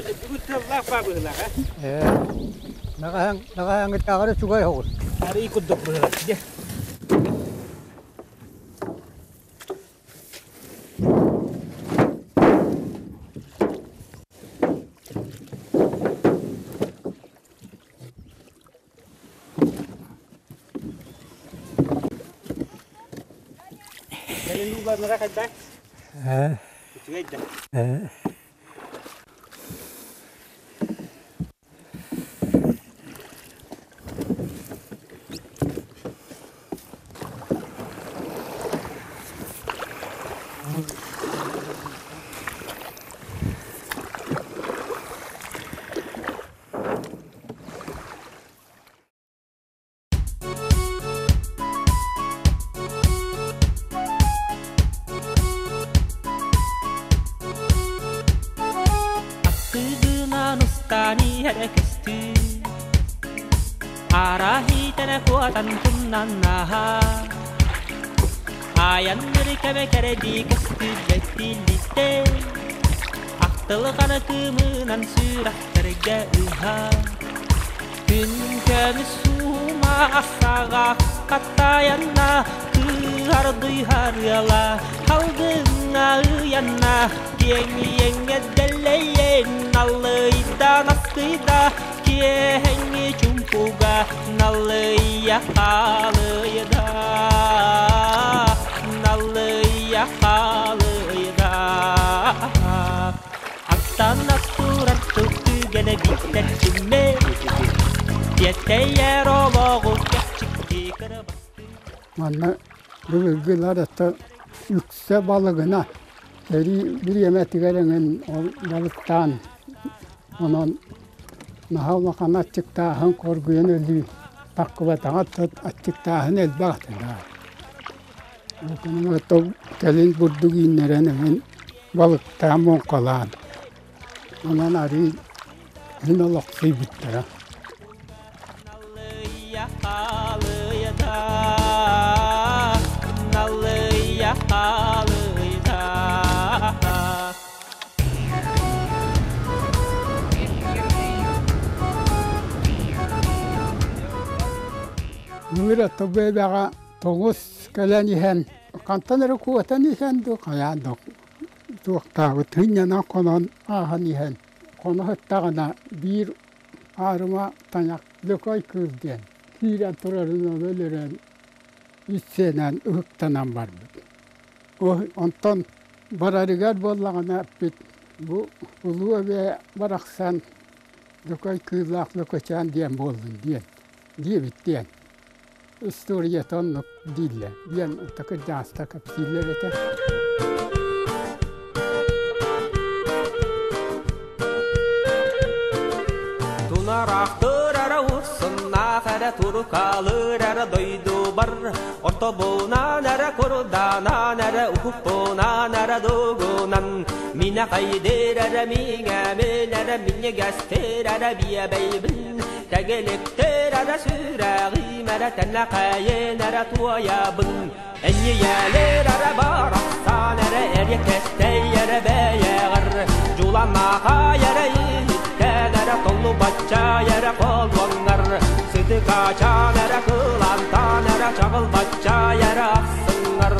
Бүгүн тыаллаах баа быһыылаах, Ээ, наҕаһаҥ, наҕаһаҥҥытааҕар үчүгэй оҕус. Арыы курдук быһыылаах, дьэ. Кэлин ууланара хайдах? Ээ, Үчүгэй да. ээ. Аттыгынан устан иһэрэ көстүү Араһитэнэ куотан тумнаннаһа Айанныр кэмэ кэрэдии көстүбэт билиттэ Ахтылҕаны кымынан сүрэхтэргэ ыһа Күн көмүс суума саҕа хаттайанна Кыһардый харыала халгыҥҥа ыйанна Киэҥ иэҥҥэ дэллэйэн наллыйда наскыйда Киэһэҥҥи чумпуга наллыйа хаалыйда Наллыйа хаалыйда Аттана турар тыл түгэнэ биттэр кимме Тиэтэйэр олоҕу кэччикти кырабастыы Манна былыргылар это үксэ балыгына сэрии бириэмэтигэр эҥин ол балыктаан онон наһаа улахан аччыктааһын хоргуйан өлүү таххыбатаҕа аччыктааһын элбэх этэ да. Кэлин бурдук ииннэрэн эҥин балыктаан муҥхалаан онон арыый син олохсуйбуттара. Былыр ото бэйбэҕэ тоҥус кэлэн иһэн хантан эрэ куотан иһэн дуу хайаан да туохтаабыт сынньанан хонон ааһан иһэн хоно сыттаҕына биир аарыма тайах Лөкөй кыыл диэн киирэн турарын ону өлөрөн ис сиэнэн ыһыктанан барбыт. Онтон барарыгар буоллаҕына эппит бу улуу эбээ барахсан Лөкөй кыыллаах Лөкөчөөн диэн буоллун диэн диэбит диэн историята оннук дииллэр диэн кырдьаҕастар кэпсииллэр этэ. Тунараахтыр эрэ урсуннаах эрэ турукалыыр эрэ дойдубар Ортобунан эрэ курдаанан эрэ уһукпунан эрэ дугунан Минэ хайдыр эрэ миҥэмин эрэ минньигэстир эрэ биэбэйбин Тэгиликтир эрэ сүрэҕим эрэ тэннэхэйин эрэ туойабын Энньийэлир эрэ барахсан эрэ эриэккэстэй эрэ бэйэҕэр Дьуланнаахай эрэ иһиттэн эрэ толлубаччай эрэ холуоҥнар Сытыкачаан эрэ кылантаан эрэ чаҕылбаччай эрэ ахсыҥнар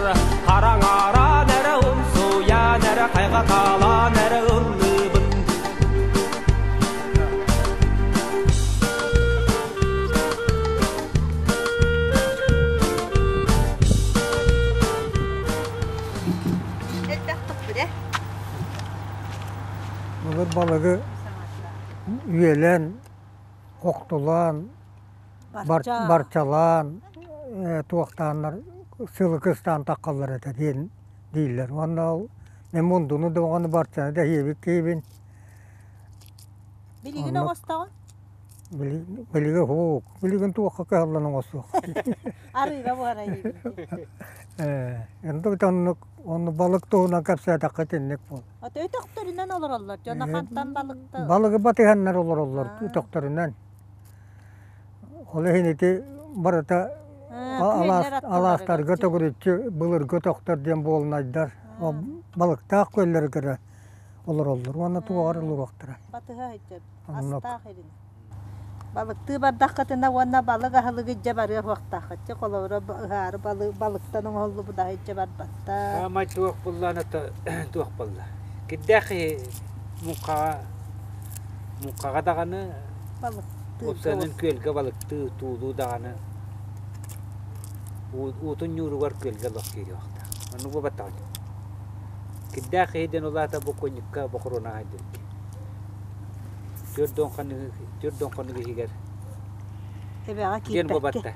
Хараҥаран эрэ умсуйан эрэ хайҕаталаан эрэ ыллыыбын Былыр балыгы үөлэн, хохтулаан, барчалаан, туохтааннар сылы кыстаан таххаллар этэ диэн дииллэр. Уонна ол мен мундуну да оҕону барчаны да иһиэбит киһибин. Билигин оҥостоҕун? Билиги һуук. Билигин туохха кыһаллан оҥостуох. Арыыга буһара иһибин. Ээ, оннук оннук онну балык туһунан кэпсээтэххэ итинник буол. Ото өтөхтөрүнэн олороллор. Дьоно хантан балыкта? Балыгы батыһаннар олороллор өтөхтөрүнэн. Ол иһин ити барыта алаастарга төгүрүччү былыргы өтөхтөр диэн буолунайдар. Балыктаах көллөрүгэр. олороллор уонна туоҕар олоруохтара. Батыһа сылдьар Оннук. астаах ирин. Балыктыы бардаххытына уонна балык аһылыгы илдьэ барыа суохтааххыт. Чэ, холобура, ыһаары балыктан оҥоһуллубут аһы илдьэ барбаттар. Саамай туох буллаана туох буолла. Кирдээх киһи муҥхаҕа муҥхаҕа даҕаны Балыктыы уопсайынан күөлгэ балыктыы, туулуу даҕаны уутун ньууругар күөлгэ олох киириэхтээх. Оннук буолбатаҕын. Кирдээх киһи диэн улаата бокуонньукка бохоруона аһайдыбыт. 40 хонук иһигэр Эбэҕэ диэн киирбэккэ. буолбатта.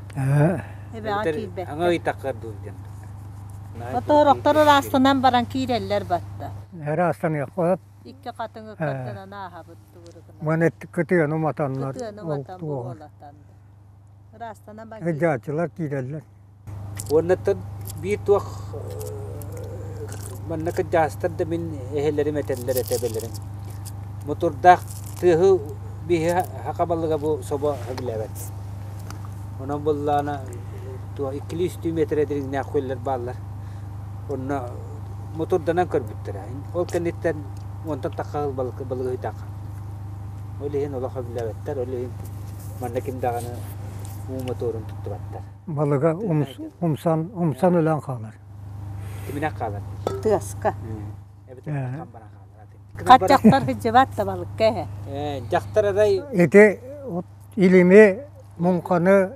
Эбэҕэ Эбэтэр киирбэккэ. аҥа ыйтаххар дуу диэн. Отоороктор ыраастанан баран киирэллэр батта. Ыраастаныахха Икки хатыҥ ыккардынан ааһабыт тугурукунан. Маны кытыаны уматаннар Кытыаны ол уматан туоҕар. буруолатан. Ыраастанан баран Ыдьааччылар киирэллэр. Уоннаттан биир туох манна кырдьаҕастар да мин эһэлэрим этэллэр этэ эбэлэрим. Мутурдаах тыаһы биһи саха балыга бу собо сөбүлээбэт. Онон буоллаҕына туох иккилии-үстүү миэтэрэ дириҥнээх күөллэр бааллар. Онно мутурданан көрбүттэрэ. Ол кэнниттэн онтон тахха сыл балыгы ыйдаахха. Ол иһин олох сөбүлээбэттэр, ол иһин манна ким даҕаны уу мотуорун туттубаттар. Балыга умсан, умсан өлөн хаалар. Тиминэх хаалар. Тыаска. Эбэтэр хам баран хаалар. Хат дьахтар сылдьыбат да балыкка эһэ. Дьахтар арай Ити илими муҥханы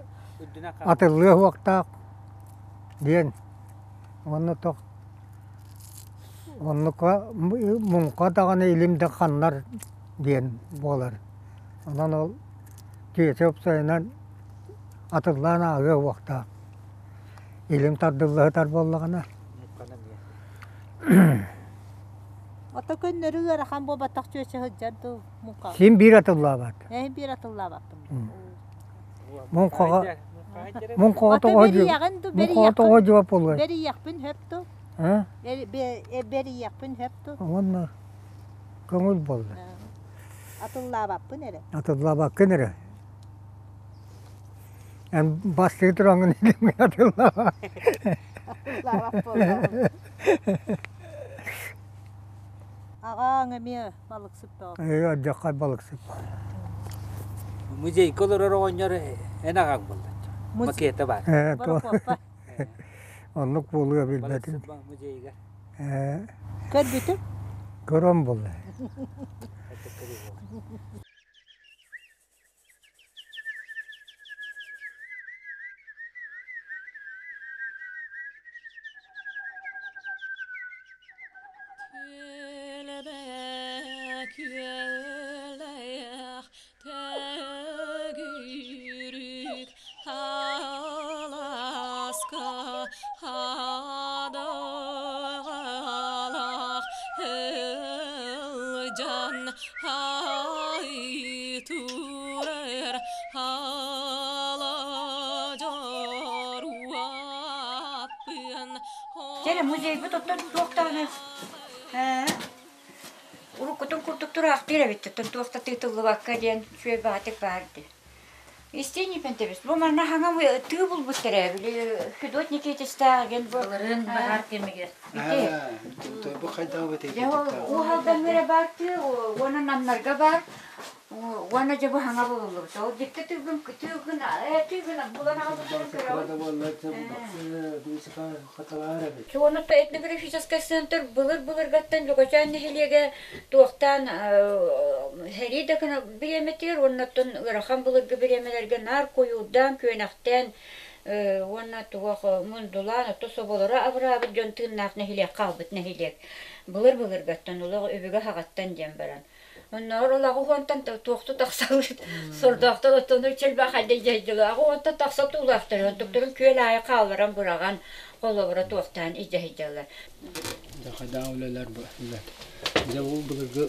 атыллыа уохтаах диэн уонна тох оннука муҥха даҕаны илим да ханнар диэн буолар. Онон ол дьиэти уопсайынан атыллаан ааҕыа уохтаах. Илим тардылла сытар буоллаҕына. Ото көннөрү ыарахан буолбатах чүөчэ сылдьар дуу муҥха? Син биир атыллаабат. Эһин биир атыллаабаппын. Муҥхаҕа муҥхаҕа тоҕо муҥхаҕа тоҕо дьуоп буолуой? Бэрийэхпин хөп ту. Бэрийэхпин хөп ту. Уонна көҥүл буолла. Атыллаабаппын эрэ. Атыллаабаккын эрэ. Эн бастыы тураҥҥын илимҥин атыллаба. Атыллаабат буоллаҕым. Аҕаҥ эмиэ балыксыт бөҕө. Ээ, алдьархай балыксыт. Музейга олорор оҕонньор эн аҕаҥ буолла. Макета баар. Ээ, оннук буолуо билбэтим. Музейга. Ээ. Көрбүтүм. Көрөн буолла. Күөлээх төгүрүк алааска хадоҕалаах ылдьан ай турар аладьоруаппын Дьэ, музейбыт оттон туох даҕаны уруккутун курдук тураахтыыр эбит, оттон туох да тыытыллыбакка диэн үчүгэй баҕатык баар дии. Истиний Пентебис, бу манна хаҥа тыы булбуттар ээ, били Федот Никитичтээх диэн бу Былырыын баһаар кэмигэр. Ити. Бу хайдах этэй? Дьэ ол уу халдаҥҥа баар тыы, уонна намнарга баар, уонна дьэ бу хаҥа булуллубут. Ол дьикти тыгын тыгын тыгын булан аҕалбыттарын көрөҕүн. Чуонутта этнографическай центр былыр-былыргаттан Лөкөчөөн нэһилиэгэ туохтаан сэрии да гына бириэмэтигэр уонна оттон ыарахан былыргы бириэмэлэргэ наар куйуурдаан, күөнэхтээн уонна туох мундулаан, ото соболоро абыраабыт дьон тыыннаах нэһилиэк хаалбыт нэһилиэк. Былыр-былыргаттан олох өбүгэ саҕаттан диэн баран. Оннооҕор ол аҕыс уонтан туохту тахсалыыр сордоохтор оттону чэлбэх хайда аҕыс уонтан тахса туулаахтар онтукторун күөл аайы хаалларан быраҕан холобура туохтаан илдьэ сылдьаллар. Дьахадаа үлэлэр Дьэ бу былыргы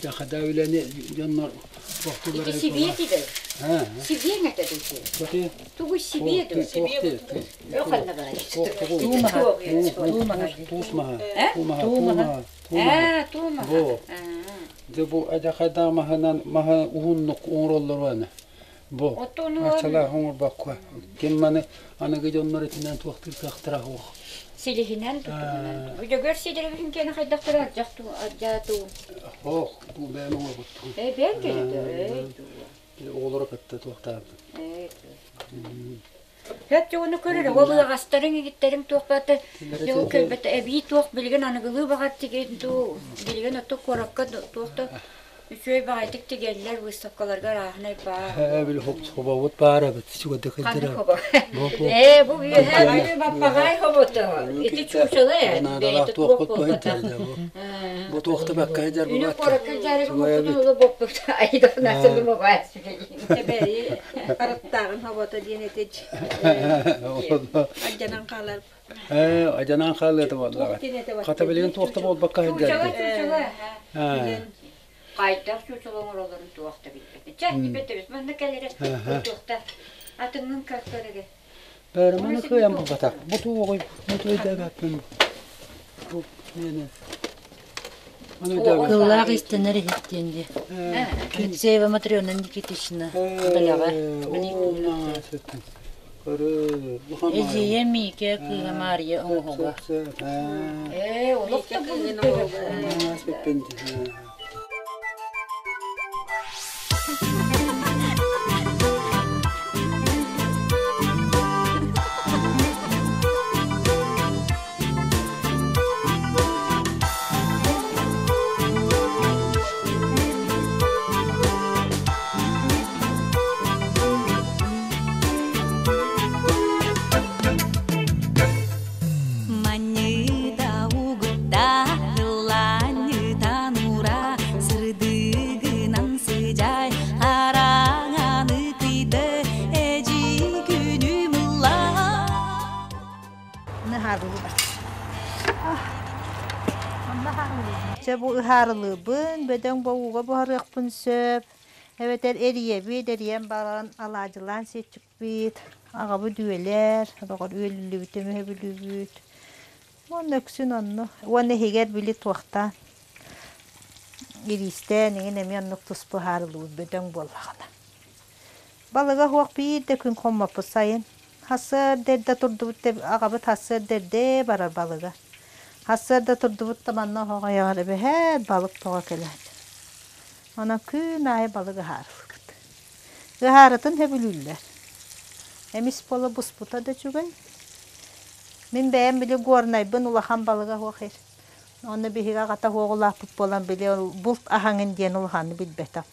дьахадаа үлэни дьоннор Ити сибиэ тидэр. Сибиэҥ этэ дуу Тугу сибиэ дуу? Өхөннө барар. Туумаһа. Туус маһа. Туумаһа. Ээ, туумаһа. Бу. Дьэ бу адьахайдаах маһынан маһы уһуннук оҥороллор аны. Бу ачалаах оҥорбокко. Ким маны аныгы дьоннор итинэн туохтуур кыахтара суох. Силиһинэн тутуһунан. Дьөгүөр Сидоровичын киэнэ хайдахтара ардьах туу, ардьаа туу. Ох, бу бэйэм оҥорбуттум. Ээ, бэйэҥ кэлитэ, ээ, туу. Оҕолоро кытта туохтаабыт. Ээ, туу. Сөп дьону көрөр, ол ыаҕастарыҥ, игиттэриҥ туох баата, дьыл кэлбэтэ, эбии туох билигин аныгылыы баҕар тигин дуу, билигин ото куоракка туох да үчүгэй баҕайытык тигэллэр, выставкаларга арааһынай баар. Ээ, били хобобут баар эбит, чугадык Ханнык хобо? Ээ, бу үөһээ Бүлүү баппаҕай хобото. Ити чуучала ээ, бэйэтэ туох буолбатах. Бу туохта бакка сылдьар Үнү куоракка дьаарыгы моппутун улу боппут айдахнасыны моҕаа Эбэри арыттааҕын хобото диэн этич адьанан хаалар. Ээ, адьанан хаалыата буоллаҕа. Хата билигин туохта буолбакка сылдьар. Чуучала, чуучала. Хайдах чуучала оҥороллорун туох да билбэтим. Чэ, ибэтэбит манна кэлэрэ туохта атыҥҥын көрөргө. Бээрэ маны кыайан булбатах. Бу туоҕуй, бу өйдөөбөппүн. Бу миэнэ. Маны өйдөөбөппүн. Кыллаах истэнэр иһиттиэн дии. Алексеева Матрена Никитична бэлэҕэ. Эдьиийэ Миикэ кыыһа Маарыйа оҥоһуга. Ээ, олох да булбут. Манньыта угутта ыллаанньытан ура сырдыгынан сыдьай хараҥаны кыйды эдьиий күнүм ылла. Чэ бу ыһаарылыыбын, бөдөҥ бобууга буһарыахпын сөп. Эбэтэр эрийэбит, эрийэн баран алаадьылаан сиэччикпит, аҕабыт үөлэр, сороҕор үөлүллүбүтүн үһүбүлүүбүт. Уонна үксүн онно. Уонна иһигэр били туохтаан ириистээн эҥин эмиэ оннук туспа ыһаарылыыбыт бөдөҥ буоллаҕына. Балыга суох биир да күн хоммоппут сайын. Сарсыарда эрдэ турдубут да аҕабыт сарсыарда эрдэ барар балыга. Сарсыарда турдубут да манна оһох айаҕар эбэһээт балык тоҕо кэлээт. Онон күн аайы балык ыһаарылыыбыт. Ыһаарытын сөбүлүүллэр. Эмис буола буспута да үчүгэй. Мин бэйэм били Горнайбын улахан балыга суох ир. Онно биһиги аҕата суох улааппыт буолан били булт аһаҥын диэн улаханны билбэтэх.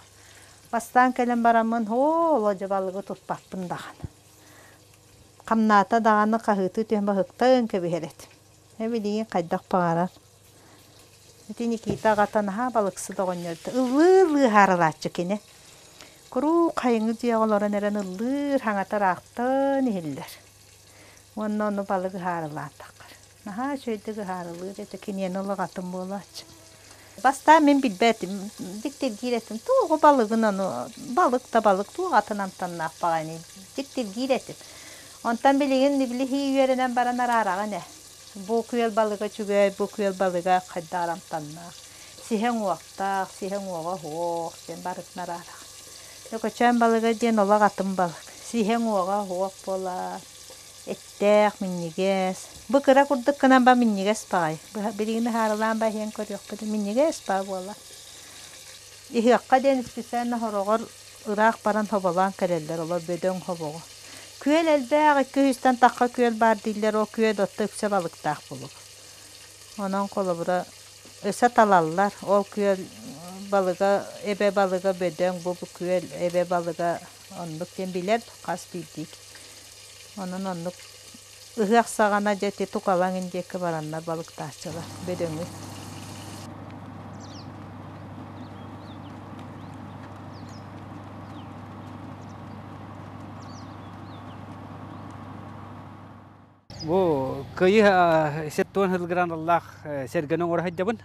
Бастаан кэлэн бараммын, оо, олодьу балыгы туппаппын даҕаны. Хамнаата даҕаны хаһыытыы түһэн баһыктаан кэбиһэр этим. Ээ билигин хайдах баҕарар. Ити Никита аҕата наһаа балыксыт оҕонньор этэ. Ыллыы-ыллыы ыһаарылааччы кини. Куруук хайыҥы дьиэҕэ олорон эрэн ыллыыр, хаҥата ыраахтан иһиллэр. Уонна ону балык ыһаарылаан таххар. Наһаа үчүгэйдик ыһаарылыыр этэ, киниэнэ улаҕатын буолааччы. Бастаан мин билбэтим, дьиктиргиир этим. Туоҕу балыгын ону, балык да балык, туох атын амтаннаах баҕайыный, дьиктиргиир этим. Онтон билигин били үөрэнэн баран араараҕын ээ. Бу күөл балыга үчүгэй, бу күөл балыга хайдах амтаннаах. Сиһэ уҥуохтаах, сиһэ уҥуоҕа суох диэн барытын араараҕын. Лөкөчөөн балыга диэн олох атын балык. Сиһэ уҥуоҕа суох буолар. Эттээх, минньигэс. Бу кыра курдук гынан ба минньигэс баҕайы. Билигин ыһаарылаан ба иһэн көрүөхпүт минньигэс баа буолар. Иһиэххэ диэн специально хороҕор ыраах баран хоболоон кэлэллэр, олор бөдөҥ хобоҕо. Күөл элбэх, 200-тэн тахха күөл баар дииллэр, ол күөл отто үксэ балыктаах булук. Онон холобура өссө талаллар, ол күөл балыга, эбэ балыга бөдөҥ, бу күөл эбэ балыга оннук диэн билэр хас биирдии. Онон оннук ыһыах саҕана дьэ ити тукалаҥ диэки бараннар балыктааччылар бөдөҥү. Бу кыайыы сеттуон сылгыраналлаах сэргэни оҥоро сылдьабын.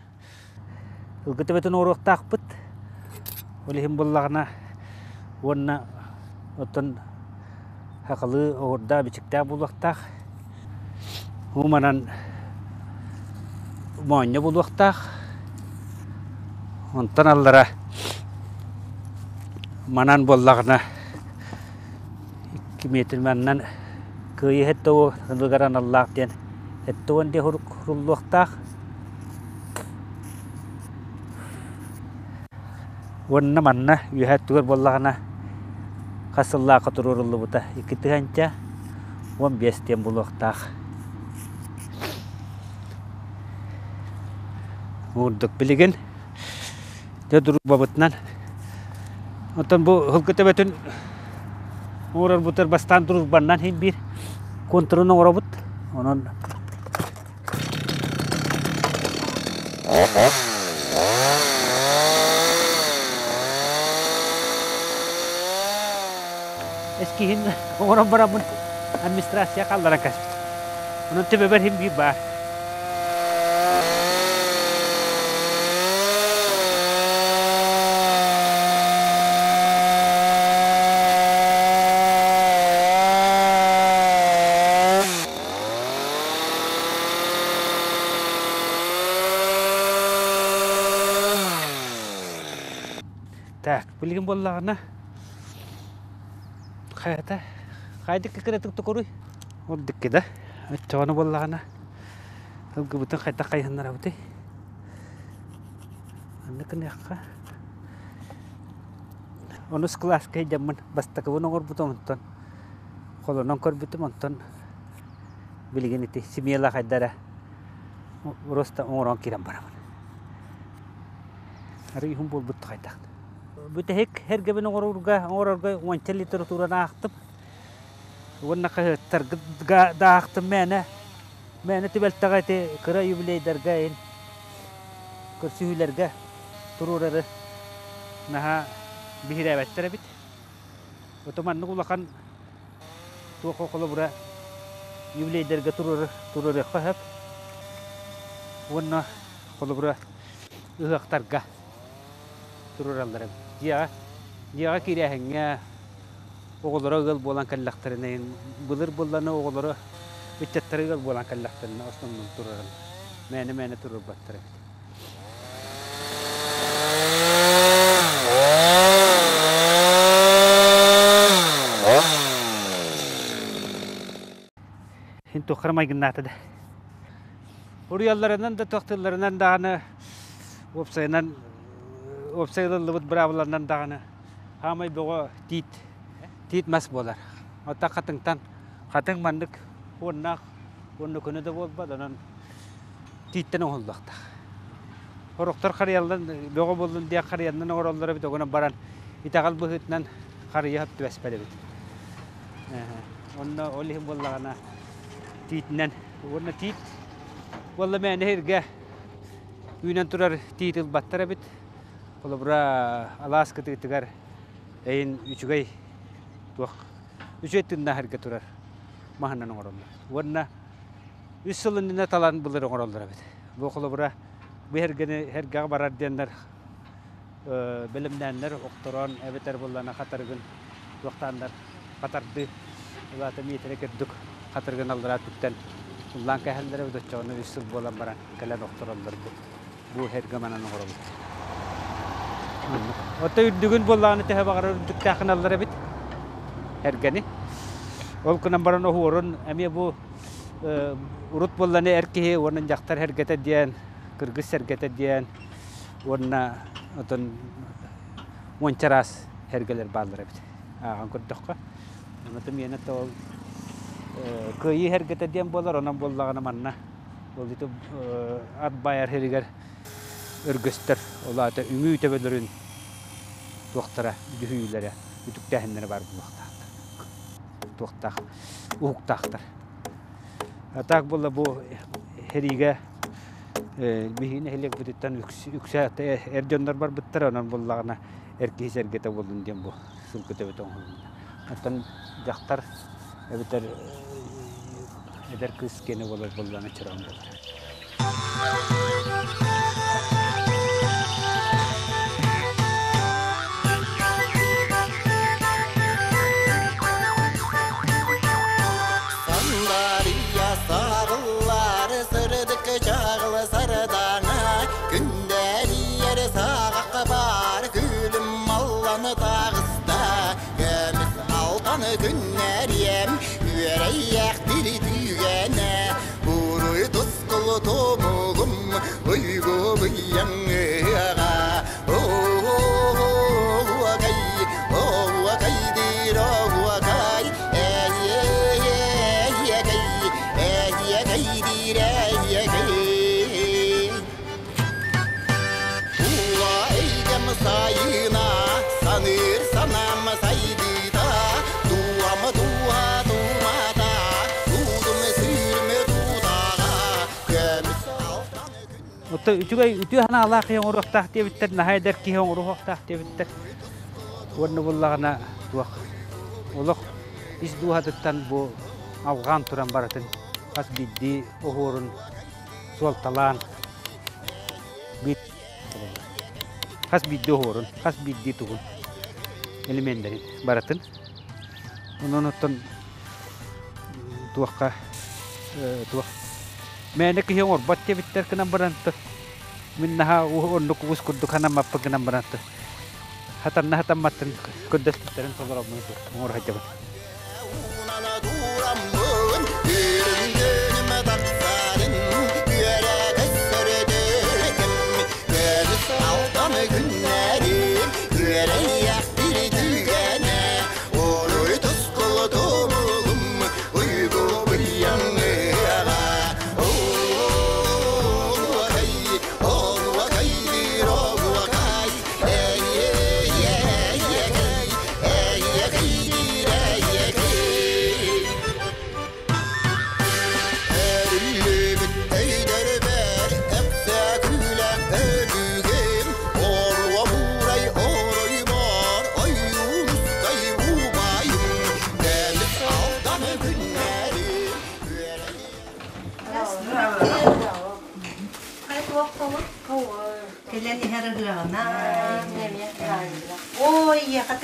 Ылгы төбөтүн оҥоруохтаахпыт. Ол иһин буллаҕына уонна оттон сахалыы оһуордаах бичиктээх буолуохтаах. Уу манан моонньо булуохтаах. Онтон аллара манан буоллаҕына 2 метр манан кыайыы һэттэ ылыгар аналлаах диэн Эттуон диэ хуруллуохтаах. Уонна манна үөһэ өттүгэр буоллаҕына хас сыллаахха туруоруллубута 2015 диэн буолуохтаах. Уурдук билигин дьэ дружбабытынан оттон бу һылгы төбөтүн уурарбытыгар бастаан дружбаннан иһин биир контурун оҥоробут. Онон Эскиһин оҥорон бараммын администрация хаалларан кэспит. Онон төбөбөр иһин биир баар. Так, билигин буоллаҕына хайата хайдык кыратык тукуруй ордукки да оччоҕону буоллаҕына ылгыбытын хайдах хайыһыннарабытый маннык гыныахха онус кылааска сылдьаммын бастакыбын оҥорбутум онтон холонон көрбүтүм онтон билигин ити смело хайда эрэ просто оҥорон киирэн барабын арый уһун буолбут хайдах бүтэһик эргэбин оҥорорго оҥорорго уонча литератураны аахтым уонна хаһыаттарга да аахтым мээнэ мээнэ түбэлтэҕэ ити кыра юбилейдарга ин көрсүһүүлэргэ туруорары наһаа биһирээбэттэр эбит Ото маннык улахан туох холобура юбилейдэргэ туруорар туруоруохха сөп уонна холобура ыһыахтарга туруораллар эбит. Дьиэҕэ дьиэҕэ киирээһиҥҥэ оҕолоро ыал буолан кэллэхтэринэ былыр буоллана оҕолоро ыччаттара ыал буолан кэллэхтэринэ основном туруораллар. Мээнэ-мээнэ туруорбаттар эбит. Син туоххара майгыннаата да. Уруйалларынан да тохтулларынан даҕаны уопсайынан уопсай ылыллыбыт быраабыланан даҕаны хаамай бөҕө тиит тиит мас буолар. Оттон хатыҥтан хатыҥ маннык уоннаах уонна көнө да буолбат онон тииттэн оҥоһуллуохтаах. Сорохтор харыйаллан бөҕө буоллун диэн харыйаннан оҥороллор эбит, огонон баран итэҕэл быһыытынан харыйа сөп түбэспэт эбит. Онно ол иһин буоллаҕына тиитинэн уонна тиит буолла мээнэ сиргэ үүнэн турар тиит ылбаттар эбит. Холобура алаас кытыытыгар эйин үчүгэй туох үчүгэй тыыннаах сиргэ турар маһынан оҥороллор. Уонна үс сыл иннинэ талан былыр оҥороллор эбит. Бу холобура бу эргэни эргэҕэ барар диэннэр бэлэмнээннэр охторон эбэтэр буоллаҕына хатарыгын туохтааннар хатардыы улаата миэтэрэ курдук хатырыгын аллараа түптэн ыллаан кээһэллэр эбит оччоҕуна үс сыл буолан баран кэлэн охтороллор бу бу эргэ манан оҥоробут. Оттон үрдүгүн буоллаҕына төһө баҕарар үрдүктээх гыналлар эбит эргэни. Ол гынан баран оһуорун эмиэ бу урут буолланы эр киһи уонна дьахтар эргэтэ диэн, кыргыз сэргэтэ диэн уонна отон уонча араас эргэлэр бааллар эбит. Ааҕан көрдөххө. Онон миэнэ ол кыайыы эргэтэ диэн буолар, онон буоллаҕына манна ол ити ат баайар сиригэр өргөстөр, ол аата үҥүү төбөлөрүн туохтара, дьүһүйүүлэрэ, үтүктээһиннэрэ баар буолуохтаахтар. Туохтаах, уһуктаахтар. А так буолла бу сэриигэ биһиги нэһилиэкпититтэн үксэ эр дьоннор барбыттар, онон буоллаҕына эр киһи сэргэтэ буоллун диэн бу сылгы төбөтө оҥоһулунна. Оттон дьахтар эбэтэр эдэр кыыс киэнэ буолар буоллаҕына чороон буолар. Сандария сарыллары сырдык чағылы сардаҥа күндэрийэр саҕахха баар күлүм малланы таҕыста көмүс алтаны күннэриэм үөрэйэхтири түгэнэ. томулум уйгу быйаҥыаҕа Оһуокай, оһуокай диир оһуокай, эйиэкэй, эйиэкэй диир эйиэкэй. Тула эйгэм сайына, саныыр санаам сайдыыта, Туам туа тумата, туудум сүүрүм тутаҕа, көмүс алтан Оттон үчүгэй үтүө санаалаах киһи оҥоруохтаах диэбиттэр, наһаа эдэр киһи оҥоруохтаах диэбиттэр. Уонна буллаҕына туох олох ис дууһатыттан бу алҕаан туран барытын хас биирдии оһуорун суолталаан хас биирдии оһуорун, хас биирдии тугун элеменнэрин барытын. Онон оттон туохха туох мээнэ киһи оҥорбот диэбиттэр гынан баран мин наһаа оннук уус курдук санаммаппын гынан баран хатанна хатамматтын көрдөспүттэрин толороммун оҥоро сылдьабын. Кэлэн иһэр ыһыаҕына. Ой, ийэхэ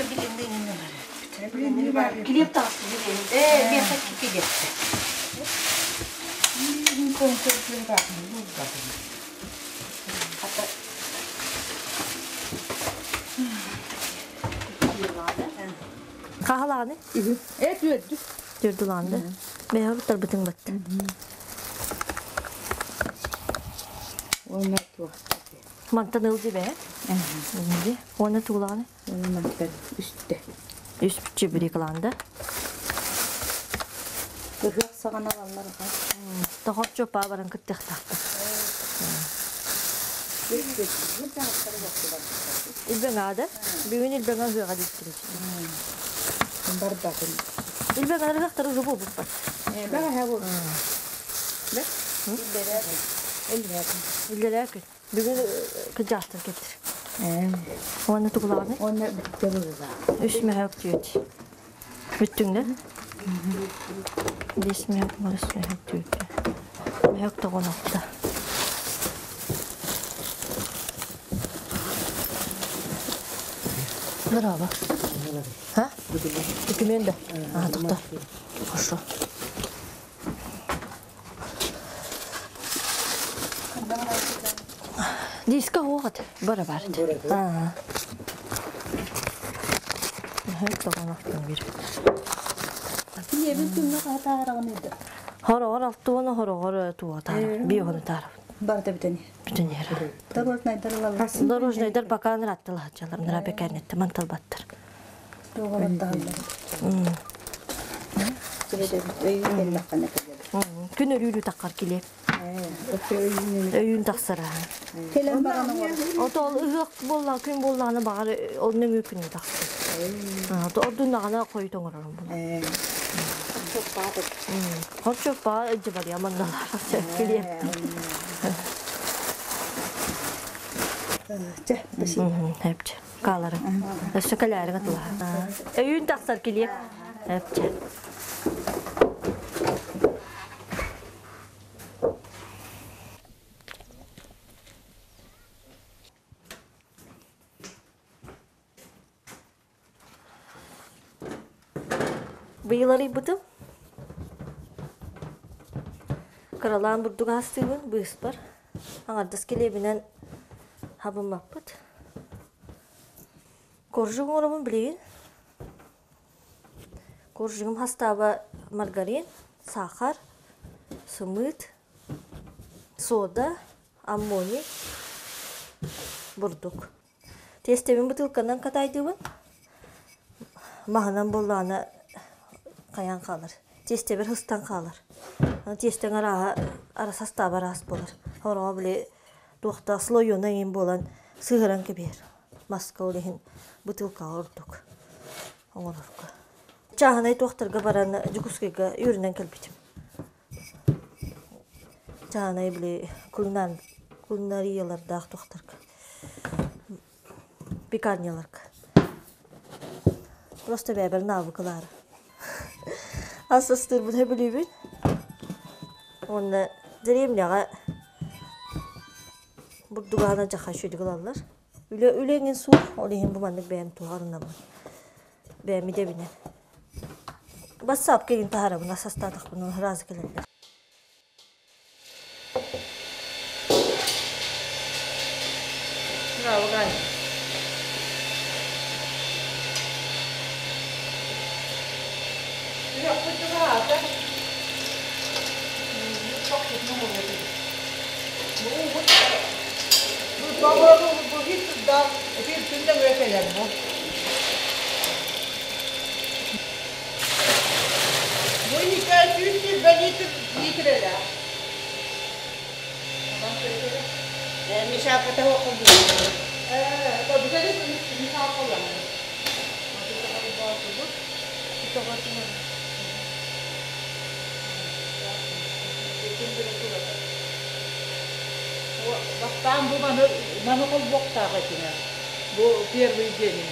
билинни бар. Килиэп таҕыста билин. Ээ, миэхэ килиэптэ. Хаһалааны? Э, түөрдү. Түөрдүлаанды. Бэйэ буттарбытын батты. Уонна туох. Мантан ыл дибэ. Уонна туулааны? Уонна мантан үстэ. Үс чебурекалаанды. Ыһыах саҕана алаллар аха. Тоҕор чоппаа баран кыттыахтаахпыт. Илбэҥ аада. Бүгүн илбэҥ ыһыаҕа диттир. Барбатын. Илбэҥ ыһыахтары ыһы буолбуппат. Бэҕэһээ буолбут. Иллэрээ күн. Бүгүн кыдьаахтар кэлдир. Уонна тугулаҕыный? Уонна бүттэ быһыылаах. Үс мөһөөк түөт. Бүттүҥ да? Бес мөһөөк, үс мөһөөк түөт. Мөһөөк тоҕон алта. Браво. А? Документ да? А, тоқта. Хорошо. Диска уоҕат бара бар. Килиэбин күҥҥэ хаатаараҕын ыйда. Хороҕор алтуона хороҕор туотаар. Биохону таарабыт. Барыта бүтэн. Бүтэн иһэр. Дорожнайдар ылаллар. Дорожнайдар бакаан ыраттылаһаччалар. Нара бекәрнетте манталбаттар. Күн өрүүрү таххар килиэп. Өйүүн тахсара. Кэлэн баран Ото ол ыһыах буолла күн буоллаҕына баҕар ол нөҥүө күнү тахсар. Ото ордуннаҕына хойут оҥорорум була. Хорчоппаа ыдьыбарыйа манналар килиэп. Чэ, спасибо. Хэпчэ. Каалары. Өссө кэлээриҥ атылаһа. Өйүүн тахсар килиэп. Эпчэ. Быйыл арыйбытым. Кыралаан бурдук аастыыбын быыспар. Аҥардас килиэбинэн хабыммаппыт. Коржик оҥоробун билигин. Коржигым хастааба маргарин, сахар, сымыыт. Сода, аммоний, бурдук. Тиэстэбин бытыылканан катайдыыбын. Маһынан буоллаҕына хайаан хаалар. Тиэстэбэр сыстан хаалар. Тиэстэҥ арааһа састааба араас буолар. Хороҕо били туохтаах слоёнай эҥин буолан сыһыран кэбиһэр. Маска ол иһин бытыылкаҕа ордук оҥорорго. Чааһынай туохтарга баран Дьокуускайга үөрэнэн кэлбитим. Чааһынай били кулинариялардаах туохтарга пекарняларга. Просто бэйэбэр наабыкылаары. Ас астыырбын сөбүлүүбүн. Уонна деревняҕа бурдугаһынан дьаха үчүгэйдик ылаллар. Үлэ үлэ эҥин суох, ол иһин бу маннык бэйэм туһарынаммын. Бэйэм идэбинэн. Бассаапка игин таһаарабын, ас астаатахпына сразу кэлэллэр. Бу иһикэ 120 литр литрэлээх. Мишапата Бастаан бу маны маны холбуохтаах этиҥэ. Бу первый день.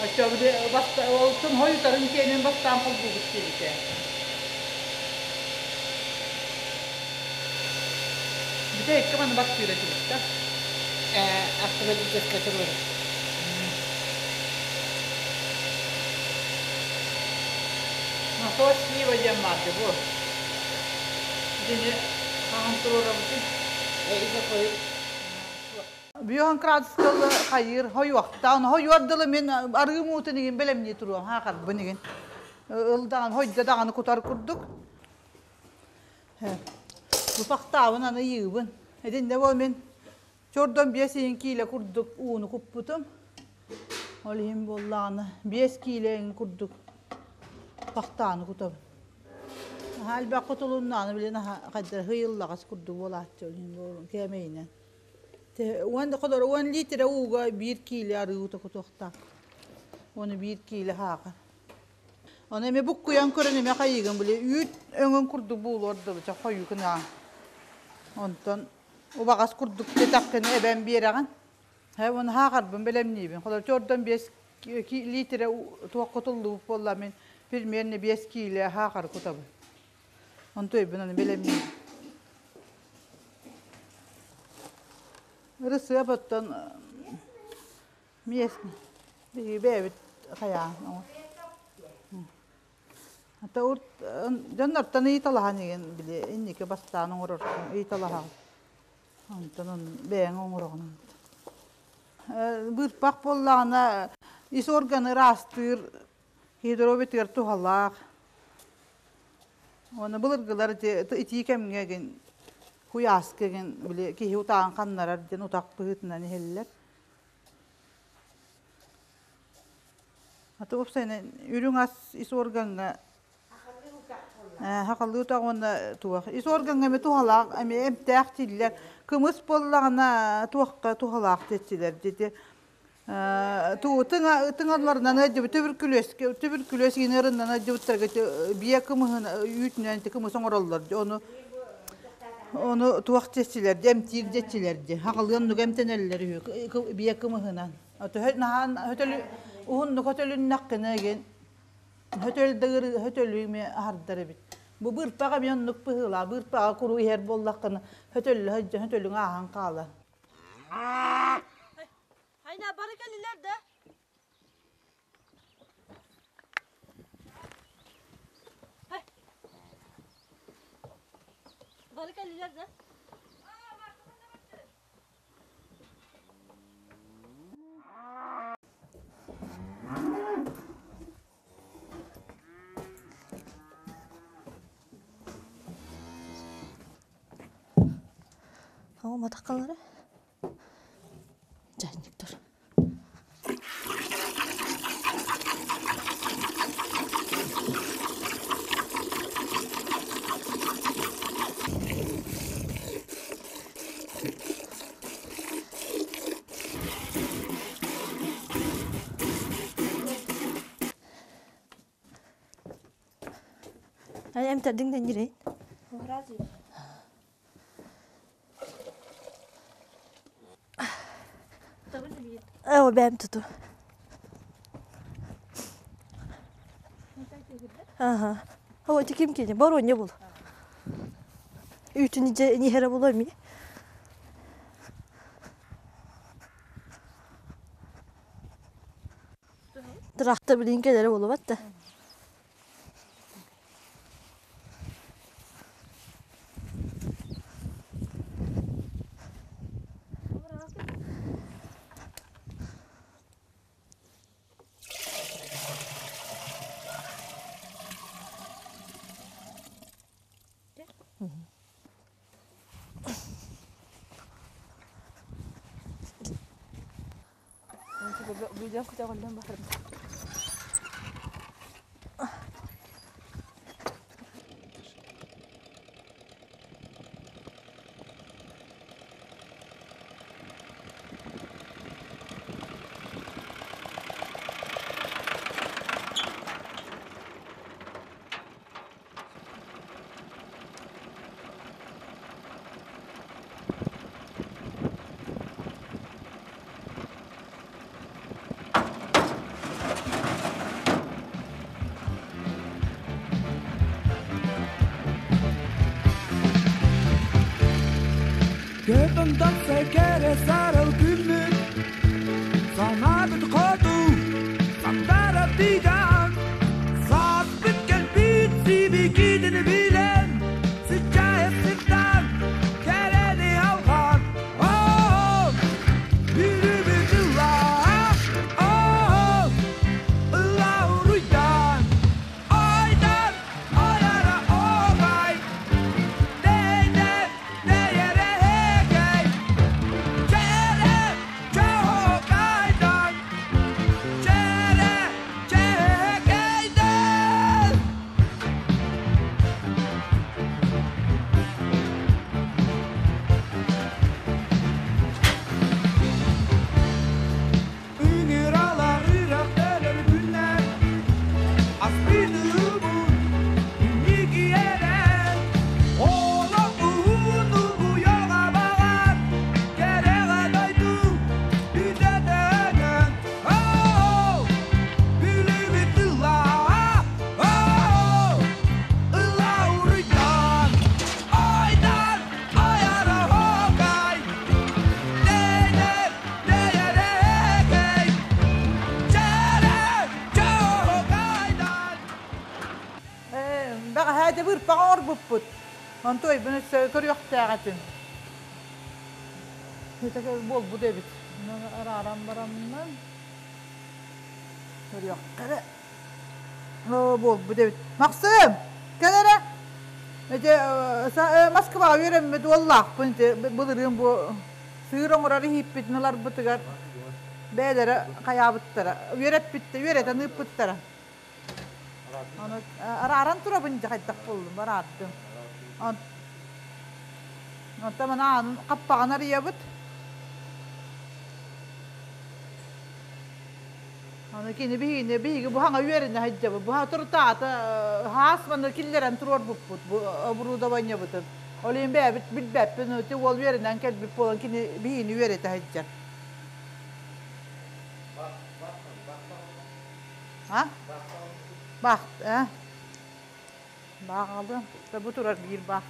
Оччо ол хойутарын киэнин бастаан холбуубут диэбитэ. Бүтэһиккэ маны бастыыр этибит да. Автоматическай туруору. Насос слива диэн баар бу. Итини хаһан туруорабытый? Бүөһүн градусталы хайыыр хойуохтаан хойуор дылы мин арыы муутун игин бэлэмнии туруом хаахарбын игин ылдаҕан хойдо даҕаны кутар курдук Бупахтаабын аны ыйыыбын. Итиннэ буол мин чордон 5 киилэ курдук ууну куппутум. Ол иһин буоллаҕына 5 киилэ курдук пахтааны кутабын. Наһаа элбэх кутулуннааны билин хайдах ыйыллаҕас курдук буолааччы ол иһин кээмэйинэн. Уон холор 10 литр ууга 1 киилэ арыы уута кутуохтаах. Уону 1 киилэ хаакар. Ону эмиэ буккуйан көрөн эмиэ хайыыгын били үүт өҥүн курдук буолуор дылы чэ хойуу гына. Онтон убаҕас курдук диэтэххинэ эбэн биэрэҕин. Һэ уонна хаахарбын бэлэмниибин. Холобур чордон 5 литрэ туох кутуллубут буолла мин примерно 5 киилэ хаахары кутабын. Онту өйбүн аны бэлэмниибин. Ырысыап оттон Местный. Биһиги бэйэбит хайаан Ата урт дьоннортон ыйыталаһан игин били инники бастаан оҥороргун ыйыталаһаҕын. Онтон бэйэҥ оҥороҕун. Быырпах буоллаҕына ис органы ыраастыыр гидробитыгар туһалаах. Уонна былыргылар итии кэмҥэ игин куйааска игин били киһи утааҕын ханнарар диэн утах быһыытынан иһэллэр. Аты уопсайынан үрүҥ ас ис органҥа хахалыы утах уонна туох ис органҥа эмиэ туһалаах эмиэ эмтээх дииллэр. Кымыс буоллаҕына туохха туһалаах диэччилэр дити тыҥаларынан ыалдьыбыт түбүркүлүөскэ түбүркүлүөс иҥэринэн ыалдьыбыттарга биэ кымыһын үүтүнэн ити кымыс оҥороллор ону Ону туох диэччилэр дии, эмтиир диэччилэр дии. Хаҕылыы оннук эмтэнэллэр үһү, биэ кымыһынан. Төһө наһаан хөтөлү уһуннук хөтөлүннэххинэ игин хөтөл да ыарыы хөтөлү эмиэ аһардар эбит. Бу быырпах эмиэ оннук быһыылаах. Быырпаҕа куруу иһэр буоллаххына хөтөллө сылдьан хөтөлүҥ ааһан хаалар. Хайна бары кэллилэр да? Бары кэллилэр да? О, матаккалары. Чайниктар. Ай эмтэрдиҥ да ньирэй. Оо, бэм туту. Ага. Оо, ити ким кини? Боруонньа бул. Үүтүн иһэрэ булуо эмиэ. Трактор билин кэлэрэ буолубат да. Көтөн тахса кэрэ сарыл күммүт, Санаабыт хоту сандара тыган, Сааспыт кэлбит сибикитин билэн, Сыччаайа сыттан кэрэни алҕаан, Оо, бүрүбүт ыллаа, оо, ыллаа уруйдаан, Ойдан, ойара оҕай, Дэйдэ, дэйэрэ эгэй, Чэрэ, чоһокайдан, Чэрэ, чэкэйдэн. Ыҥыралар үрэхтэрэр күннэр, Аспыны инники эрэн, Олох уһун уйаҕа баҕар, Кэрэҕэ дойду бүтэтэнэн. Оо, бүлүүбүт ыллаа, оо, ыллаа уруйдан, Ойдан, ойара хокай, Дэйдэр, дэйэрэкэй, Чэрэ, чоһокайдан. Бэҕэһээ дьэ быырпаҕа оҥорбуппут. Онтуойбун өссө көрүөхтээх этим. Буолбут эбит. Арааран бараммын көрүөххэ эрэ. Оо, буолбут эбит. Максым, кэл эрэ. Ити Москваҕа үөрэммит уоллаахпын ити былырыын бу сыыр оҥорор иһииппитин ыларбытыгар бэйэлэрэ хайаабыттара, үөрэппиттэ, үөрэтэн ыыппыттара. Аны арааран турабын дьэ хайдах буоллум, араардым. Онтон маны аанын хаппаҕын арыйабыт. Аны кини биһигини биһиги бу хаҥа үөрэнэ сылдьабыт. Бу туртаата хаас маны киллэрэн туруорбуппут бу оборудованиебытын. Ол иһин бэйэбит билбэппин, ити уол үөрэнэн кэлбит буолан кини биһигини үөрэтэ сылдьар. А? Бах, э? Бааҕалыам. Бу турар биир баах.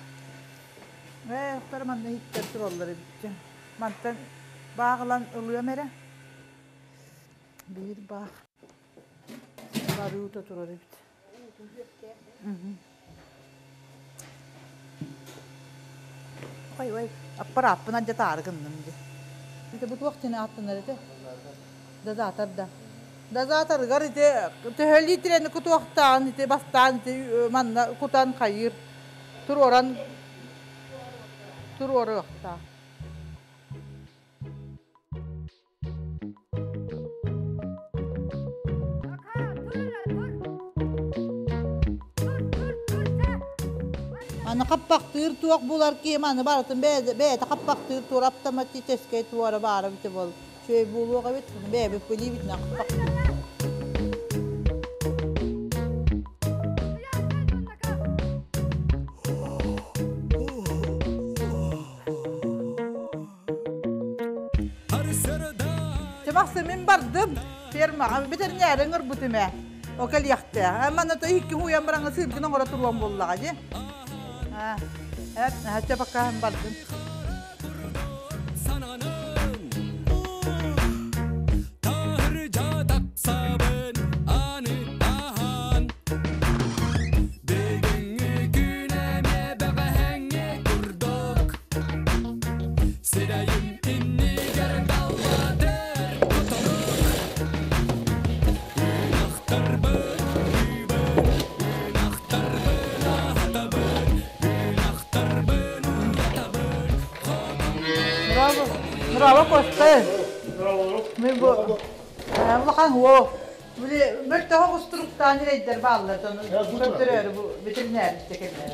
Ээ, охтор манна иһиттэр тураллар эбит. Мантан бааҕылан ылыам эрэ. Биир баах. Барыыта турар эбит. Ой, ой, аппарааппын алдьатаары гынным дии. Ити бу туох диэн ааттанар этэ? Дозатор да. Дозаторыгар ити төһө литрени кутуохтааҕын ити бастаан ити манна кутан хайыыр туруоран туруоруохтаах. Аны хаппахтыыр туох булар киһи аны барытын бэйэтэ хаппахтыыр туора автоматическай туора баара бите бол. Үчүгэй буолуох эбит, бэйэбит билиибитинэн хаппахтыыр. Чымахсы мин бардым фермаҕа бэтэринээрин ырбытым ээ. О кэлиэхтээх. Манна то икки уйан бараҥа сыыргын оҥоро туруом буоллаҕа дии. Ээ, чэ пока бардым. Браво, браво, Костя. Мен бу улахан уо. Били мөлтөһө устуруктаан ирэйдэр бааллар, көрдөрөөрү бу ветеринарийде кэллэ.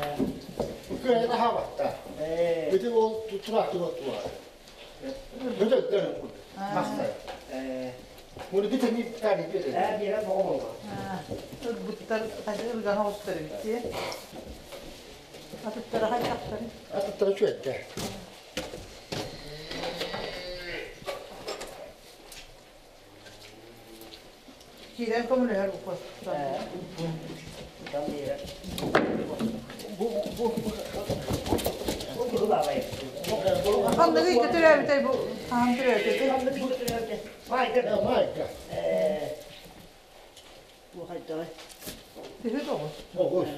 Күөйэ хаабатта. Бити ол тураактыга туар. Бөдөттөн махсай. Муну битени тани били. Э, Ырбыттар ырган оҕустар эбит. Атыттара хайдахтары? Атыттара чүөттэ. Киирэн көмөлөһөр укос. Ханныгы икки төрөөбүтэй бу хаһан төрөөбүтэй? Майга. Майга. Төһө тоҕус? Тоҕус.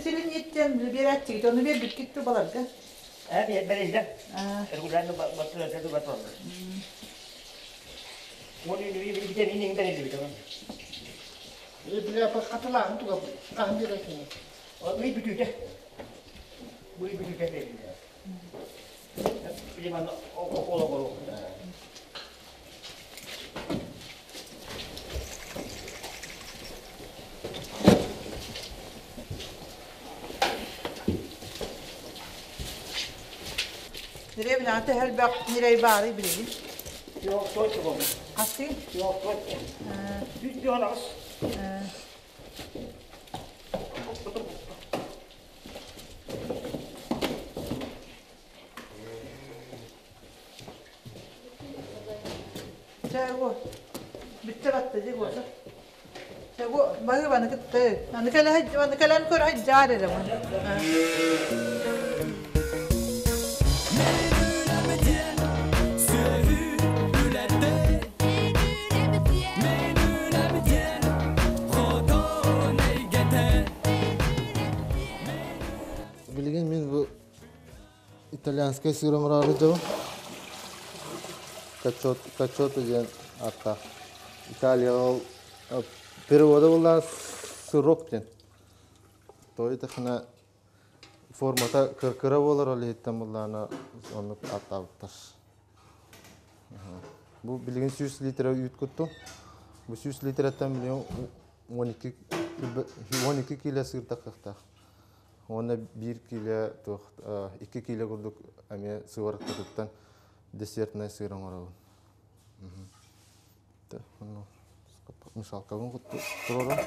Силин иттен биэрээччигит, ону биэрбиккит тубаларга? Бэриллэр. Регулярно батылар. Витамин бэриллибит. Бля, хатылааһын туга хаһан биэрээччини? Ый бүтүүтэ. Ый бүтүүтэ бериллэр. Билиман около Древняҕа төһөлбөх ньирэй баарый билигин? Хастыы? Чэ, бүттэ батта дии буолла. Чэ, баһыыбаны кытта. Аны кэлэн аны кэлэн көрө дьаар эрэ. Билигин мин бу итальянскай сыр оҥороору дьабын. Качотто диэн ааттаах. Италияҕа ол перевода буоллаҕа сырок диэн. Тоҕо диэтэххинэ формата кыра буолар ол иһиттэн буоллаҕына оннук ааттаабыттар. Бу билигин 100 литра үүт куттум. Бу 100 литрэттэн билигин 12 12 кило сыр таххахтаах. Уонна биир киилэ туох 2 киилэ курдук эмиэ сыворотка десертнай сыр оҥоробун. Мешалкабын туруорам.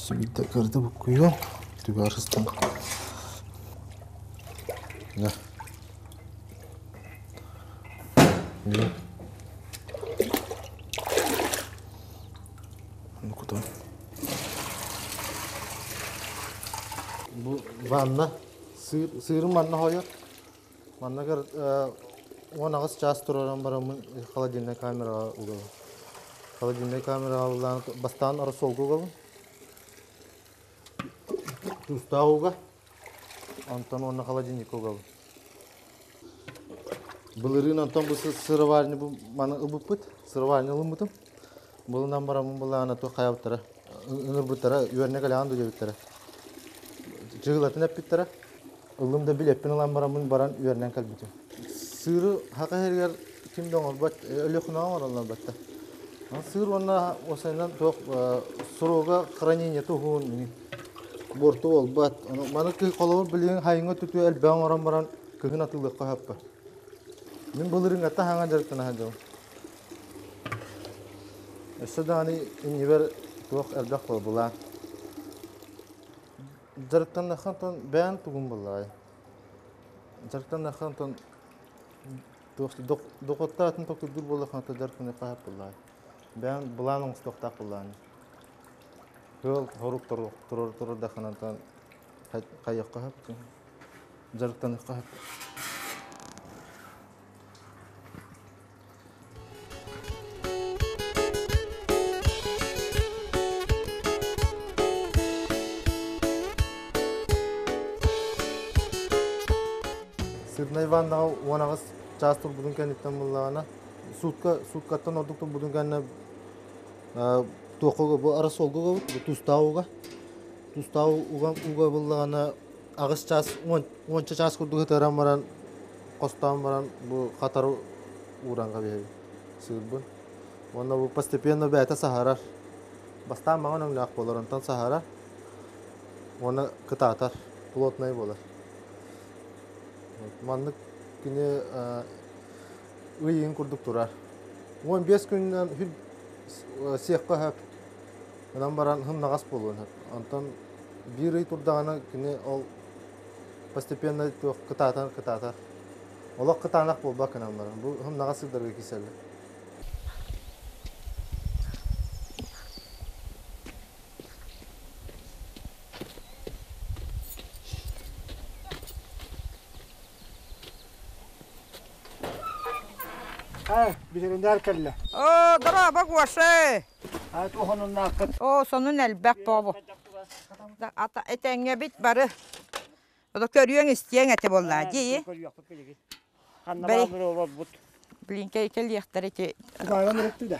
Сибиитэ кырды буккуйуо, түгэр сыстан. Да. Ну куда? Бу ванна сыр сырым манна хойор. Манныгар 18 чаас тураран бараммын холодильнай камераҕа угабын. Холодильнай камераҕа улаан бастаан рассолга угабын. Туустаах ууга. Онтон уонна холодильникка угабын. Былырыын онтон бу сыроварня бу маны ылбыппыт, сыроварня ылыммытым. Булунан бараммын былаана туох хайабыттара, ыҥырбыттара, үөрэнэ кэлэҕин да диэбиттэрэ. Чыгылатын эппиттэрэ. Ыллым да билэппин ылан бараммын баран үөрэнэн кэлбитим. Сыыры хака иһэригэр ким да оҥорбот, Өлүөхүмэҕэ оҥороллор батта. Сыыр уонна осайынан туох срога хранения туһуун буорту буолбат. Маны холобур билигин хайыҥҥа түтүө элбэҕи оҥорон баран кыһын атыылыахха сөп. Мин былырыыҥҥаттан хаҥа дьарыктана сылдьабын. Өссө даҕаны иннибэр туох элбэх буолбулаан. Дьарыктаннаххын бэйэҥ тугун буллаҕай? Дьарыктаннаххын туох дохуоттаатын токуйдуур буоллаххына дьарыктаныахха хаһар буоллаҕай? Бэйэҥ былаан оҥостуохтаах буоллаҕыҥ. Ыал хорук турардаххына хайыахха сөп дьарыктаныахха сөп. Сырнай ваннаҕа 18 чаас турбутун кэнниттэн буллаҕына, суутка сууткаттан ордук турбутун кэннэ туохха бу рассолга угабыт, бу тустаах уга. Тустаах уга уга буллаҕына аҕыс чаас уонча чаас курдук ытыран баран хостоон баран бу хатары ууран кэбиһэбин сыырбын уонна бу постепенно бэйэтэ саһарар бастаан маҥан өҥнөөх буолар онтон саһарар уонна кытаатар плотнай буолар маннык кини ый курдук турар 15 күнүнэн сиэххэ сөп Онон баран хымнаҕас буолуон сөп. Онтон биир ый турдаҕына кини ол постепенно туох кытаатар кытаатар. Олох кытаанах буолбат гынан баран. Бу хымнаҕас сырдарга киирсэллэр. Ха, ветеринар кэллэ. Оо, дорообо, Гоша! Оо, сонун элбэх буолбу. Ата этэҥҥэбит бары. Ото көрүөҥ истиэҥ этэ буоллаа дии. Ханна бааллар олорбут. Блин, кэлиэхтэр ити. Кумаардан өрөттү да.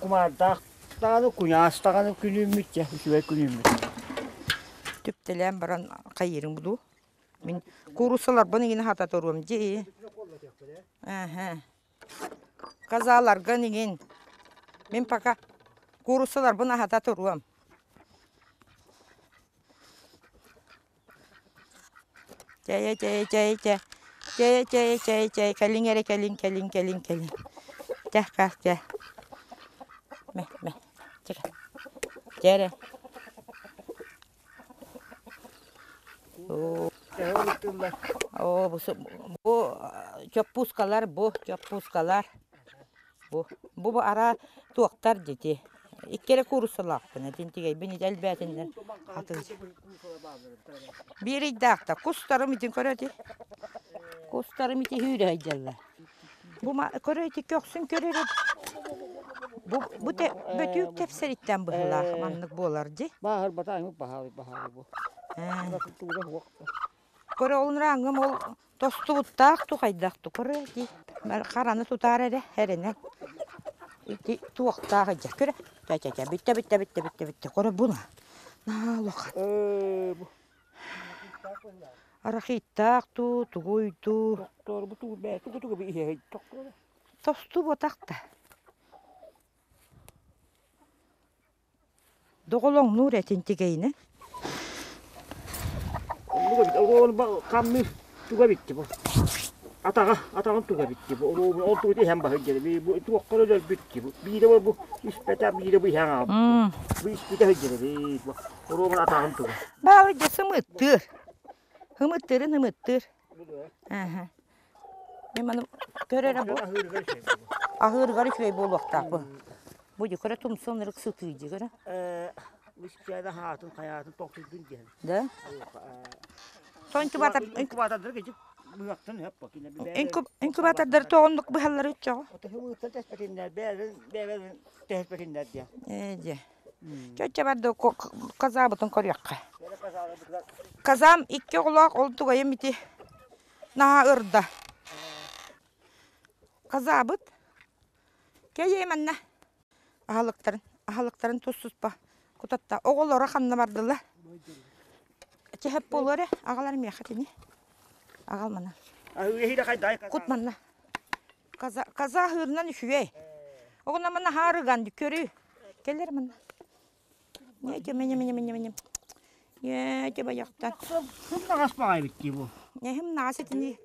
Кумаардаах даҕаны куйаас даҕаны күнүүммүт дьэ үчүгэй күнүүммүт. Түптэлээн баран хайыырыҥ дуу? Мин кууруссаларбын игин хата туруом дии. Аха. Казаларгын игин. Мин пока кууруссаларбын аһата туруом. Чэй, чэй, чэй, чэй. Чэй, чэй, чэй, чэй. Кэлиҥ эрэ, кэлиҥ, кэлиҥ, кэлиҥ, кэлиҥ. Чэ, хас, чэ. Мэ, мэ. Чэ, чэ эрэ. Оо, бу чоппуускалар бу чоппуускалар бу бу ара туохтар дити икки эрэ кууруссалаахпын этин тигэйбин ити элбээтиннэр хатыы биир ыйдаахта кустарым итин көрө ити кустарым ити сүүрэ сылдьаллар Бу көрө ити көхсүн көрөр бу бу бөтүүк тэпсэриттэн быһыылаах маннык буолар дии. Бааһырбата аймык баһаалый баһаалый бу. Көрө олунрааҥҥым ол тостубуттаах тухайдах ту көрө ити хараны тутаар эрэ эрэнэ ити туохтаах идьэ көрө чэ чэ чэ бүттэ бүттэ бүттэ бүттэ бүттэ көрө буна наһаа улахан Арахиттаах дуу, тугуй дуу. Тостубатах да. Доҕолоҥнуур этин тигэйинэ. Хаммы туга битти бу. Атаҕа, атаҕын туга битти бу. Ол тугу иһэн баһыйдыр. Бу туохха өлөрбүт бу. Биирэ бу испэтэ, биирэ бу иһэн аҕалбыт. Бу испитэ сылдьар бу. Оруобун атаҕын туга. Баалыйда сымыттыыр. Һымыттыырын һымыттыыр. Аха. Мен маны көрөрө бу. Аһыырыгар үчүгэй буолуохтаах бу. Бу дьэ көрө тумсун ырык сытыы дьэ көрө. Мискиада хаатын хайаатын тохтуйдун диэн. Да? Инкубатор инкубатордар кичик быһахтан хөп Инкубатордар тоҕоннук быһаллар үччөҕө. Отоһу тэспэтиннэр бэйэлэрин бэйэлэрин тэспэтиннэр диэн. Ээ дьэ. Чөччө барда казаабытын көрүөххэ. Казам икки оҕолоох ол тугайым ити наһаа ырда. Казабыт. Кэйиэ манна. Аһылыктарын, аһылыктарын тус-туспа кутатта. Оҕолоро ханна бардылар? Чэһэп буолуо эрэ, аҕалар миэхэ тини. Аҕал мана. Кут манна. Каза, каза аһыырынан үчүгэй. Оҕуна манна хаарыган көрүү. Кэлэр манна. Ньэ, мене, мене, мене, мене. Ньэ, баяхтан. Кым наҕас баҕай бит дии бу. Ньэһим наҕас итини.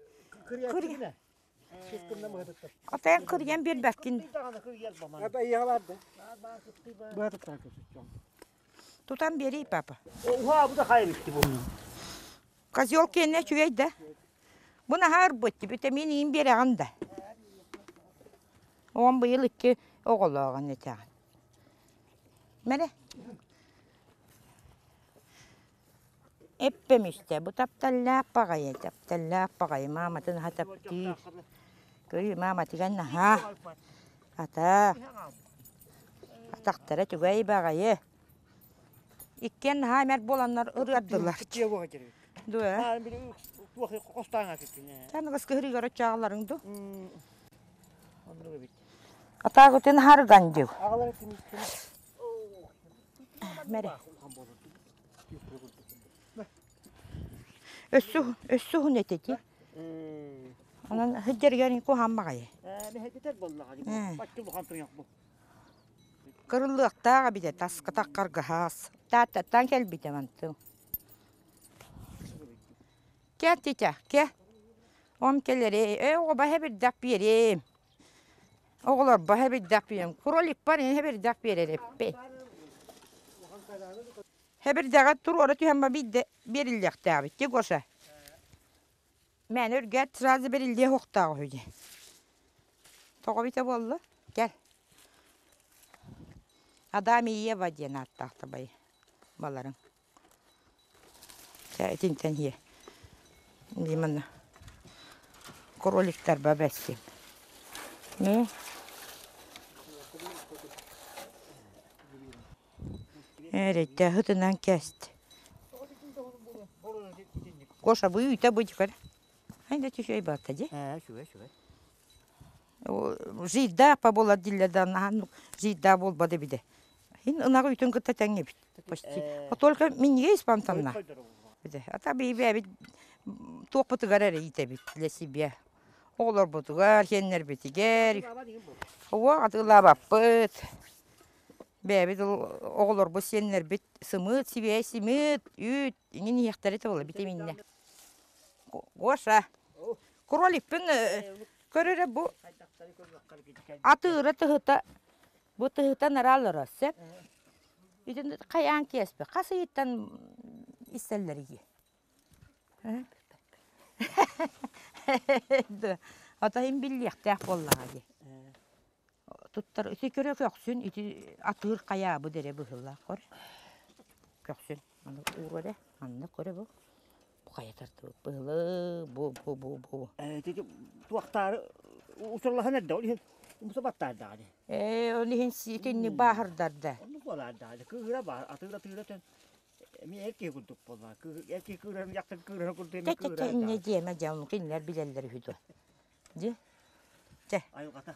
Атайан кырыйан биэрбэккин. Тутан биэрий, папа. Уһаа бу да хайа битти бу. Козел киэнэ үчүгэй да. Бу наһаа ырбыт, витамин иин биэрэҕин да. Оҕом быйыл икки оҕолооҕун этэҕин. Мэрэ. Эппэм истэ, бу тапталлаах баҕайы, тапталлаах баҕайы, мааматын аһа таптыыр. Көрүүй, мааматыгар наһаа ата атахтара үчүгэй баҕайы. Иккиэн наһаа эмэр буоланнар ырыардылар. Дуо? Чаныгас кыһырыгар оччоҕолоруҥ дуу? Атаагытын харган дьыл. Мэрэ. Өссө өссө уһун этэ дии. Онон сылдьарыгар куһаҕан баҕайы. Кырыллыахтаах эбитэ таска таххаргаһаас. Тааттаттан кэлбитэ мантым. Кэ титя, кэ. Ом кэлэрэй, ээ оҕо баһа бирдэх биэриэм. Оҕолорбо хэбирдэх биэм. Кроликпар ини хэбирдэх биэрэриппин. Хэбирдэҕэ туруора түһэн ба биирдэ биэриллиэхтээбит ти Гоша. Мээнэ үргээт сразу бэриллиэ суохтаах үһү дии. Тоҕо эбитэ буолла? Кэл. Адам и Ева диэн ааттаах табай баларыҥ. Чэ итинтэн иһиэ. Дии манна кроликтарба бэссим. Ну Эрэйдэ ытынан кээстэ. Гоша бу үүтэ бу дьикэр. Айда түһүөй баатта дии. Ээ, үчүгэй, үчүгэй. Жиирдээх па буолар дииллэр да наһаа жиирдээх буолбат эбитэ. Ин ынах үүтүн кытта тэҥ эбит почти. Только минньигэ испантанна. Ата бэйбэбит туохпутугар эрэ иитэбит для себя. Оҕолорбутугар, сиэннэрбитигэр. Уо атыылаабаппыт. Бэйэбит оҕолорбут, сиэннэрбит сымыыт, сибиэһэй сымыыт, үүт иҥин иһиэхтэрэ этэ буолла битэмииннэ. Гоша, кроликпын көр эрэ бу атыыра тыһыта бу тыһыта нараал олорор сөп. Итин хайаан киэспэ хас ыйыттан истэллэрий? Ото иһин биллиэхтээх буоллаҕа дии. Туттар ити көрө көхсүн ити атыыр хайаабыт эрэ быһыылаах көр. Көхсүн аны уур эрэ манна көрө бу. Бу хайа тардыбыт быһылы бу бу бу бу. Туохтаары усурлаһан эрдэ ол иһин умса баттаардаҕа Ээ ол иһин итинник бааһырдарда. Оннук буолаардаҕа кыыһыра баар атыыр атыыра төн эмиэ эр киһи курдук буолла эр киһи кыырарын дьахтар кыырарын курдук эмиэ Чэ инньэ диэмэ дьэ ону кинилэр билэллэр үһү дуо Дьэ чэ айылҕата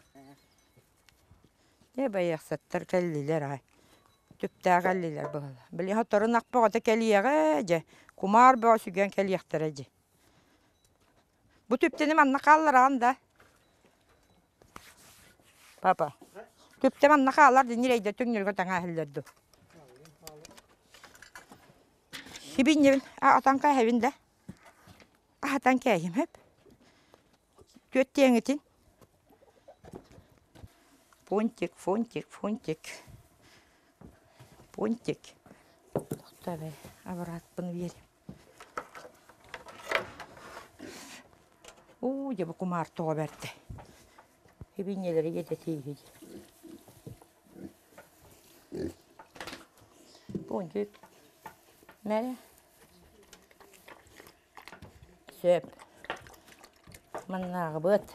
Дьэ байыахсаттар кэллилэр аҕай түптээх кэллилэр быһыылаах. Били сотору ынах бөҕөтө кэлиэҕэ дьэ, кумаар бөҕө сүгэн кэлиэхтэрэ дьэ. Бу түптэни манна хааллараҕын да? Папа, түптэ манна хаалар да ньирэйдэр түҥнөргө таҥаа иһэллэр дуу? Хибинньэбин, атан кээһэбин да? Аһатан кээһим хөп. Түөттиэҥитин. Фунтик, фунтик, фунтик. Фунтик. Тохтоо обратпын биэриэм. Уу, дьэ бу кумаар тоҕо бэрдэ. Хибинньэлэри иэтэтииһи. Фунтик. Мэрэ. Сөп. Маннааҕыбыт.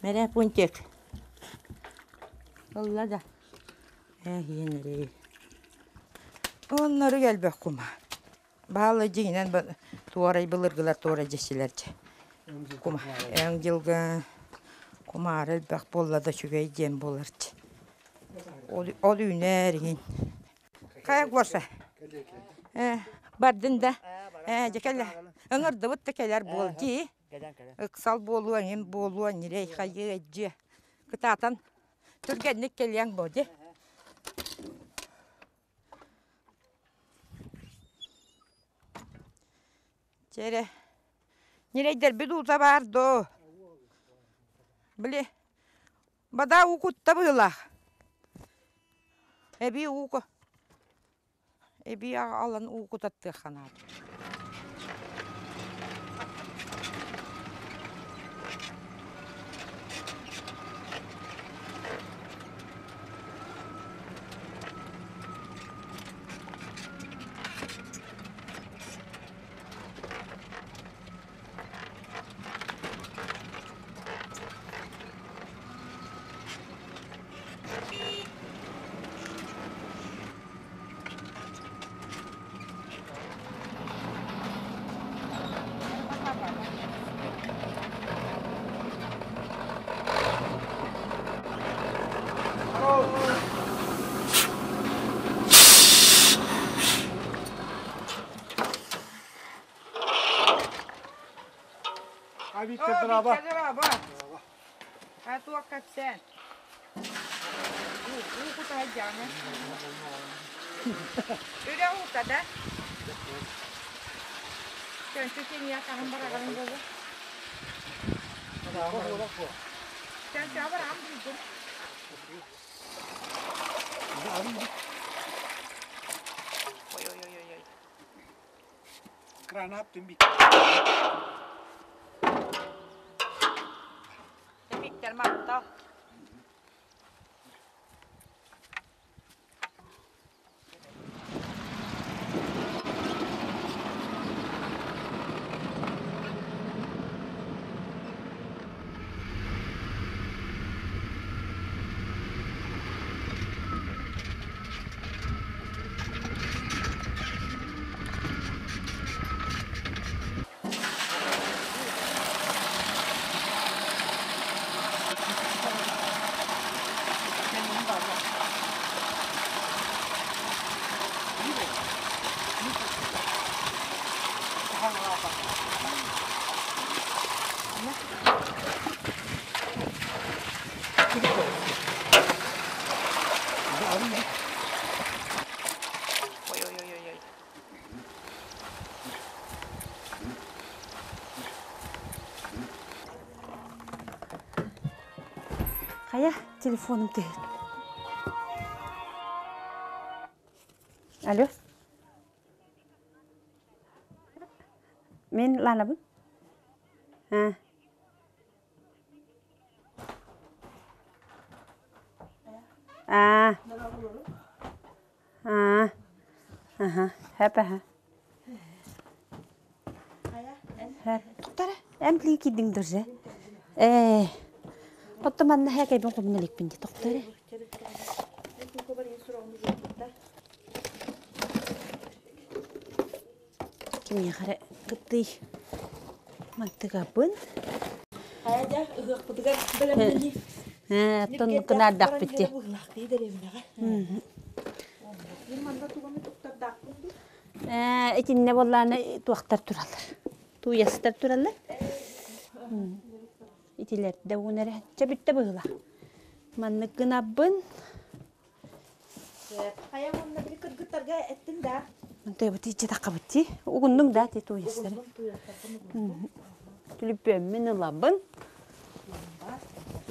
Мэрэ Пунтик. Ылла да. Ээ иһиэн Оннору элбэх кума. Баалы дьиҥинэн туорай былыргылар туорай дьэсилэр дьэ. Кума. Эҥ дьылга. Кумаара элбэх буолла да үчүгэй диэн буоларчы. Ол, ол үүнэр иҥин. Хайа Гоша? Э, бардын да. Э, дьэ кэлэ. Ыҥырдыбыт да кэлэр буол дии. Ыксал буолуо, эҥин буолуо, ньирэй хайыы дьиэ. Кытаатан түргэнник кэлиэҥ буо дии. Чэ эрэ, ньирэйдэрбит уута баар дуо? Били, бадаа уу кутта быһыылаах. Эбии уу эбии аҕалан уу кутаттыахха наада. А Виктор драба. Виктор драба. А туох кэпсээн? Уу кутаһайдьаҕына. Үрэх уута да? Көнчү синиэ хаһан бараҕарын буолуо? Көнчү бараҕын билдим. Ой ой ой ой. Гранат түмбит. Виктор махтал. Ой-ой-ой-ой. Хайа, телефоным түһүт. Алло. Мен Ланабын. А. Аа. Аа. Аха. Хэп аха. Хэп. Тоқтара. Эм билин киирдиҥ дурже. Ээ. Отто манна хэкэйбин хомуна иликпин дии тоқтара. Кимиэхэ эрэ кыттый мантыгабын. Хайа ыһыахпытыгар бэлэмнэнии. Оттон кынаардахпыт дии. Итиннэ буоллаана туохтар тураллар. Тууйастар тураллар. Итилэрдэ уун эрэ. Чэ бүттэ быһыылаах. Маннык гынабын. Хайа уонна били кыргыттарга эттин да? Тыабыт иччи таххабыт дии. Угуннуҥ да ти тууйастары. Түлүпүөммүн ылабын.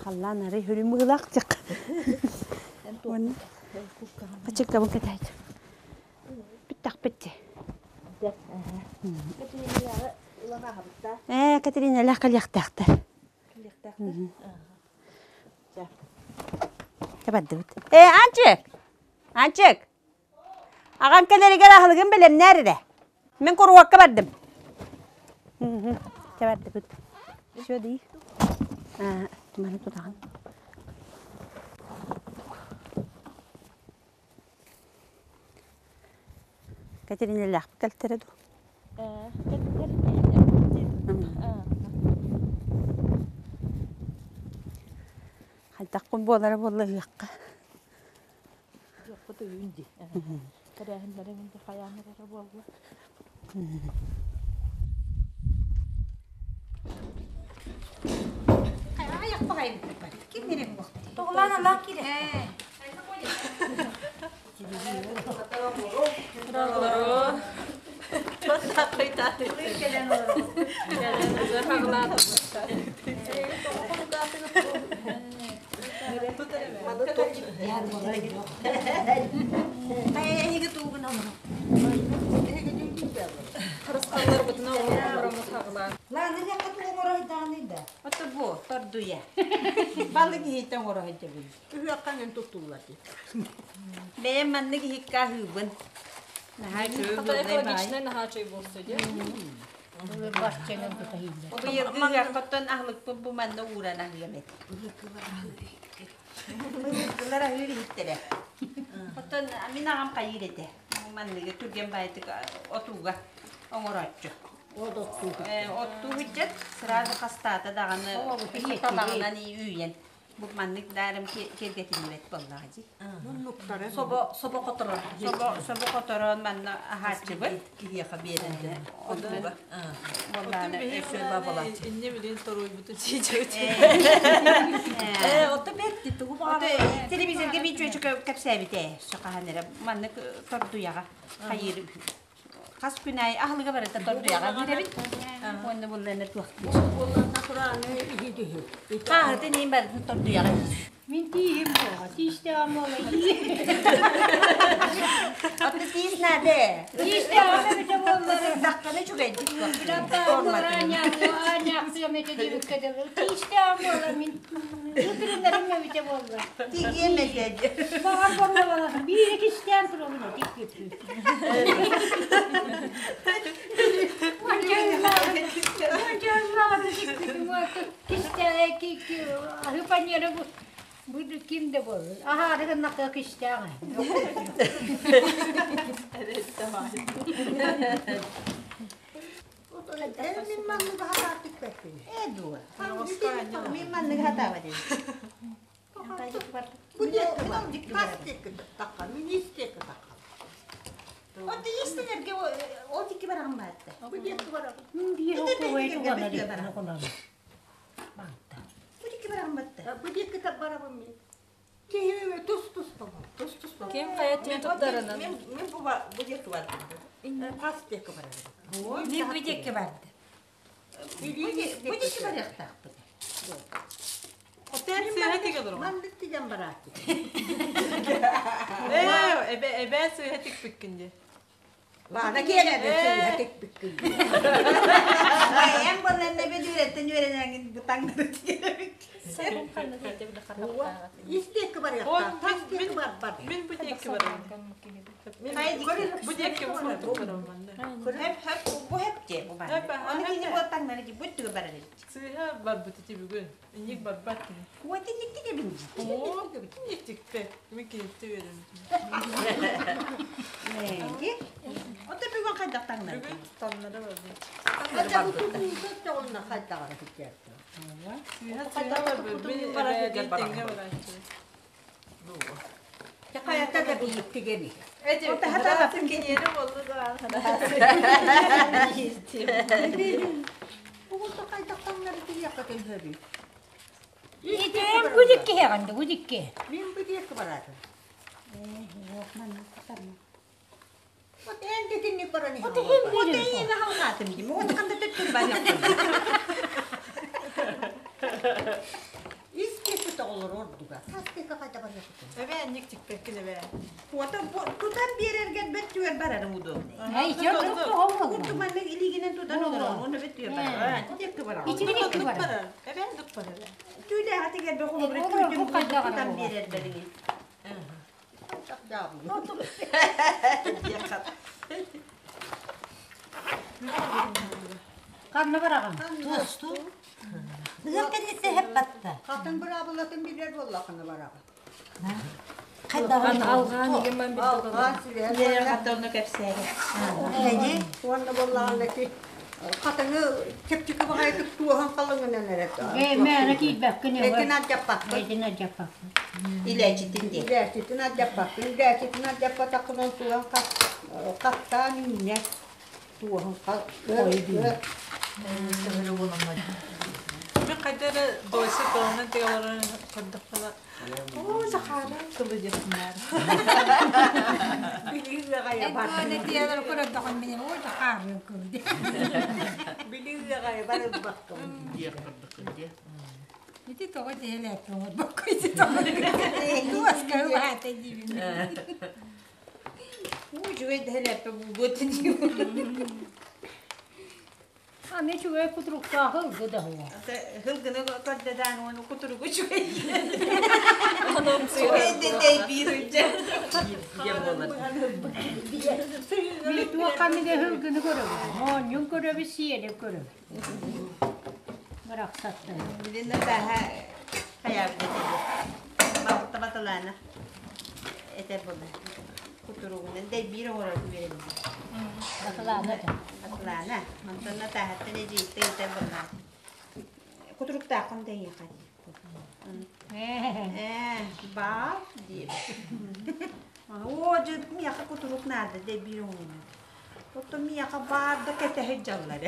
Халлаан арай хүрүм быһыылаах тик. Уонна Ачыккабын кэтэһит. Бүттэхпит дии. Ээ, Катериналаах кэлиэхтээхтэр. Табардыбыт. Ээ, Анчык! Анчык! Аҕаҥ кэлэригэр аһылыгын бэлэмнээр эрэ. Мин куруһуокка бардым. Табардыбыт. Все дии. Маны тутаҕын. Катериналаахпыт кэлтэрэ дуу? Хайдахпын буолара буолла ыһыахха. Ыһыахпыт өйүүн дии. Тэрээһиннэриҥ инде хайааннар эрэ буолла. Тоҕулаан алаах киирэ. Ото бу тордуя. Балык иһиттэн оҥоро сылдьабын. Үһүөххэ туттуллар дии. Бэйэм маннык иһиккэ аһыыбын. Наһаа үчүгэй Хата экологичнай наһаа үчүгэй буолсу дии. Быйылгы ыһыаххыттан аһылыкпын бу манна ууран аһыам этэ. Былыргылар аһыыр иһиттэрэ. Оттон мин аҕам хайыыр этэ. Манныгы түргэн баайдык отууга оҥорооччу. Оттуу сылдьан сразу хастаата даҕаны талаҕынан үүйэн. Бу маннык даарым киэргэтиллибэт буоллаҕа дии. Собо собо хоторон. Собо собо хоторон манна аһааччыбыт. Киһиэхэ биэрэн. Отуга. Инне билин торуйбутун сиичэбит. Э, ото бетти тугу баҕар. Телевизорга биир чүөчүкэ кэпсээбитэ. Сахаһан эрэ маннык тордуйаҕа хайыыр хас күн аайы аһылыга барыта тордуйаҕа киирэбит. Уонна булланар туохтуур. Хааһытын иин барытын тордуйаҕа Мин тииһим буола, тиистээҕим буола. Ото тиис наада. Тиистээҕим эбитэ буоллар. Сырдаххына үчүгэйдик Тиистээҕим буола мин. Ытырынарым эбитэ буолла. Тиийиэм этэ. Баҕар боруобалаах биир иккистээн турамын этик күппүт. Бу ким да буоллун. Аһаары гыннахха кистээҕэ. Мин манныгы хатаатык бэппин. Э дуо. Мин манныгы хатаабат эбит. Бу диэки тас диэки тахха, мин ис диэки тахха. Оттон истэнэргэ ол дикки бараҕын баатта. Бу диэки бараҕын. Бу дикки бараҕын батта. Бу диэки барабын мин. Киһи тус тус тус тус Ким хайа тиэн туттарынан. Мин бу бу диэки бардым. Хас диэки барабын. Мин бу диэки бардым. Бу диэки барыахтаахпыт. Сыыһа тигэ олорон. Маннык тигэн барааччы. Ээ, эбэ эбээ сыыһа тикпиккин дии. Баана киэрэ сыыһа тикпиккин. Эм болланна бе дүреттен үөрэнэҥин бутаҥнары тигэрбик. Ис диэки барыахтаах, тас диэки барбат. Мин бу диэки барабын. Бу диэки барабын манна. Хөп хөп бу хөп дии бу баана. Оны кини буоттаҥнары ди бу түгө барар эбит. Сыыһа барбыт ити бүгүн. Инник барбат кини. Куотин тигебин. Оо, инник тикпе. Мин кинитте үөрэммитим. Ото бүгүн хайдах таҥнар? Бүгүн таннара барбыт. Хата бу тутуута хайдаҕара ситиэртэ. Сыыһа сыыһа барбыт. Мин эбээдин тэҥҥэ барааччы. Хайата да бииттигени. Ото хата киниэни боллу да. Бугун хайдах таҥнары тириэххэ көнһөбүй. Итем гудикки хеганды гудикки. Мин бу диэки бараатым. Вот эн дэтинник баран иһин. Ото иһин халгаатым дим. Ото ханда төттөр барыахтым. Ис диэки тоҕолор ордуга. Тас диэки хайда барыахтым. Эбээ инник тикпеккин эбээ. Ото тутан биэрэргэр бэт түгэр барарым удобный. Ай, Курдук маннык илиигинэн тутан олорон, оны бэт түгэр барар. Диэки барар. Ичигин барар. Эбээ дук барар. Түүлээҕэ тигэр бе холобура түүтүн тутан биэрэр бэриҥи. Ханна бараҕын? Туосту. Ыһыах кэнниттэн хэп батта. Хатын быраабылатын билэр буоллахына бараҕын. Хайдаҕын Алҕаан игеммэн Алҕаан Хата ону кэпсээри. Уонна буоллаҕына ити Хатыҥы чэпчэки баҕайытык туоһан халыҥынан эрэ. Мээнэ киирбэккин Этин алдьаппаккын. Этин алдьаппаккын. Илээчитин диэн. Илээчитин алдьаппаккын. Илээчитин алдьаппатаххынан туоһан хаттаан үүнэр. Туоһун Мен хайда эрэ дойса тылынан тигаларын көрдөхпүнэ, оо, Захара тылы диэхпинээр. Ити тоҕо тиһэлээппин оҥорбокко ити тоҕо туоска ылаата диибин. Үчүгэй дэһэлээппэ булгуот Аны үчүгэй кутуруктаах ылгы да хуо. Ылгыны көрдөдөөн уону кутуругу үчүгэй. Үчүгэй биир үдэ. Били туохха мине ылгыны көрөбүт. Моонньун көрөбүт, сиэли көрөбүт. Барахсаттар. Билин таһа хайаабыт этэ. Баталаана. Этер буолла. Кутуругунан дэйбиир оҥорор үөрэнним. Баталаана да. Баталаана. Онтон таһаттан эдьиийтэй этер буолла. Кутуруктааххын дэйиэхэ. Ээ, баар диир. Оо, дьэ, миэхэ кутурук наада дэйбиир оҥорор. Оттон миэхэ баар да кэтэһэ дьаллар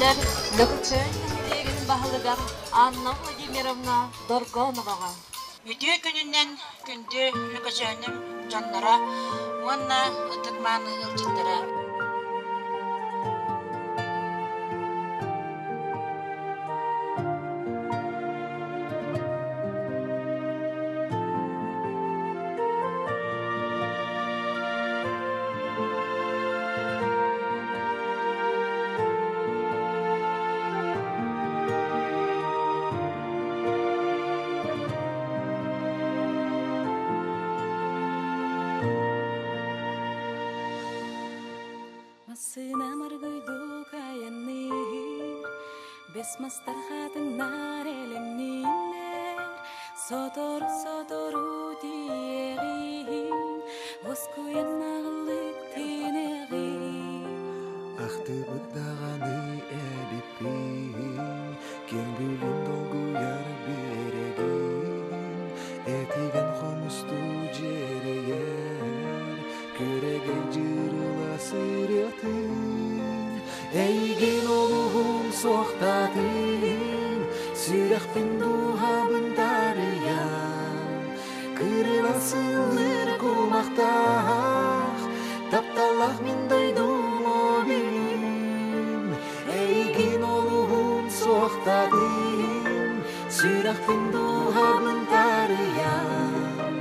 Бэриллэр Лөкөчөөн нэһилиэгин баһылыгар Анна Владимировна Доргоноваҕа. Үтүө күнүнэн күндү Лөкөчөөнүм дьонноро уонна ытык-мааны ыалдьыттара. Массыына маргыйдук айанныыр, Бэс мастар хатыҥнар элэҥнииллэр, Сотору-сотору тиийэҕин, Уоскуйан аҕыллык тиинэҕин. Ахтыбыт даҕаны эбиппин, Киэҥ бүлүүм долгуйар биэрэгин, Этигэн хомустуу дьиэрэйэр, Күрэгэй дьырыла сырыатын, Эйигин олуһум суохтаатын, Сүрэхпин дууһабын таарыйан, Кырыла сыллыр кумахтаах, Тапталлаах мин дойдум обүлүм, Эйигин олуһум суохтаатын, Сүрэхпин дууһабын таарыйан,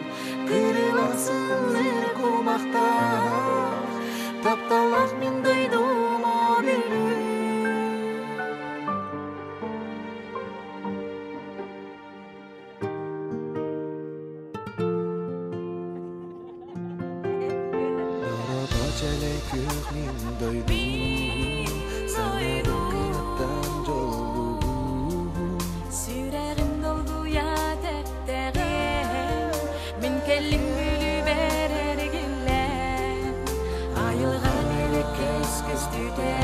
Кырыла сыллыр кумахтаах, Тапталлаах мин дойдум обүлүм. Дорото чэлэй күөх мин дойдум, Санаабын кынаттаан дьоллугум. Сүрэҕим долгуйа тэптэҕин, Мин кэллим бүлүүбэр эргиллэн, Айылҕа элэккэс көстүүтэ,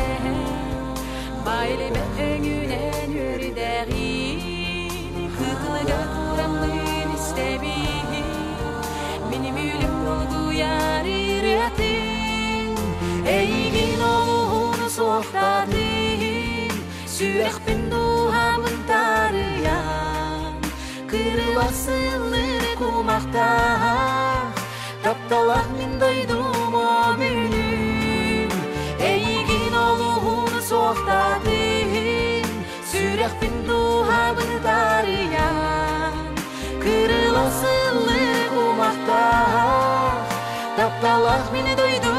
Баайлыбат өҥүнэн үөрдэҕин, Кытылыга тураммын истэбин, Миним үлүм долгуйар ырыатын, Эйигин олуһун суохтаатын, Сүрэхпин дууһабын таарыйан, Кырыла сыллыр кумахтаах, Тапталаах мин дойдум обүлүм. Эйигин олуһун суохтаатын, Сүрэхпин дууһабын таарыйан, Кырыла сыллыр кумахтаах, Тапталаах мин дойдум.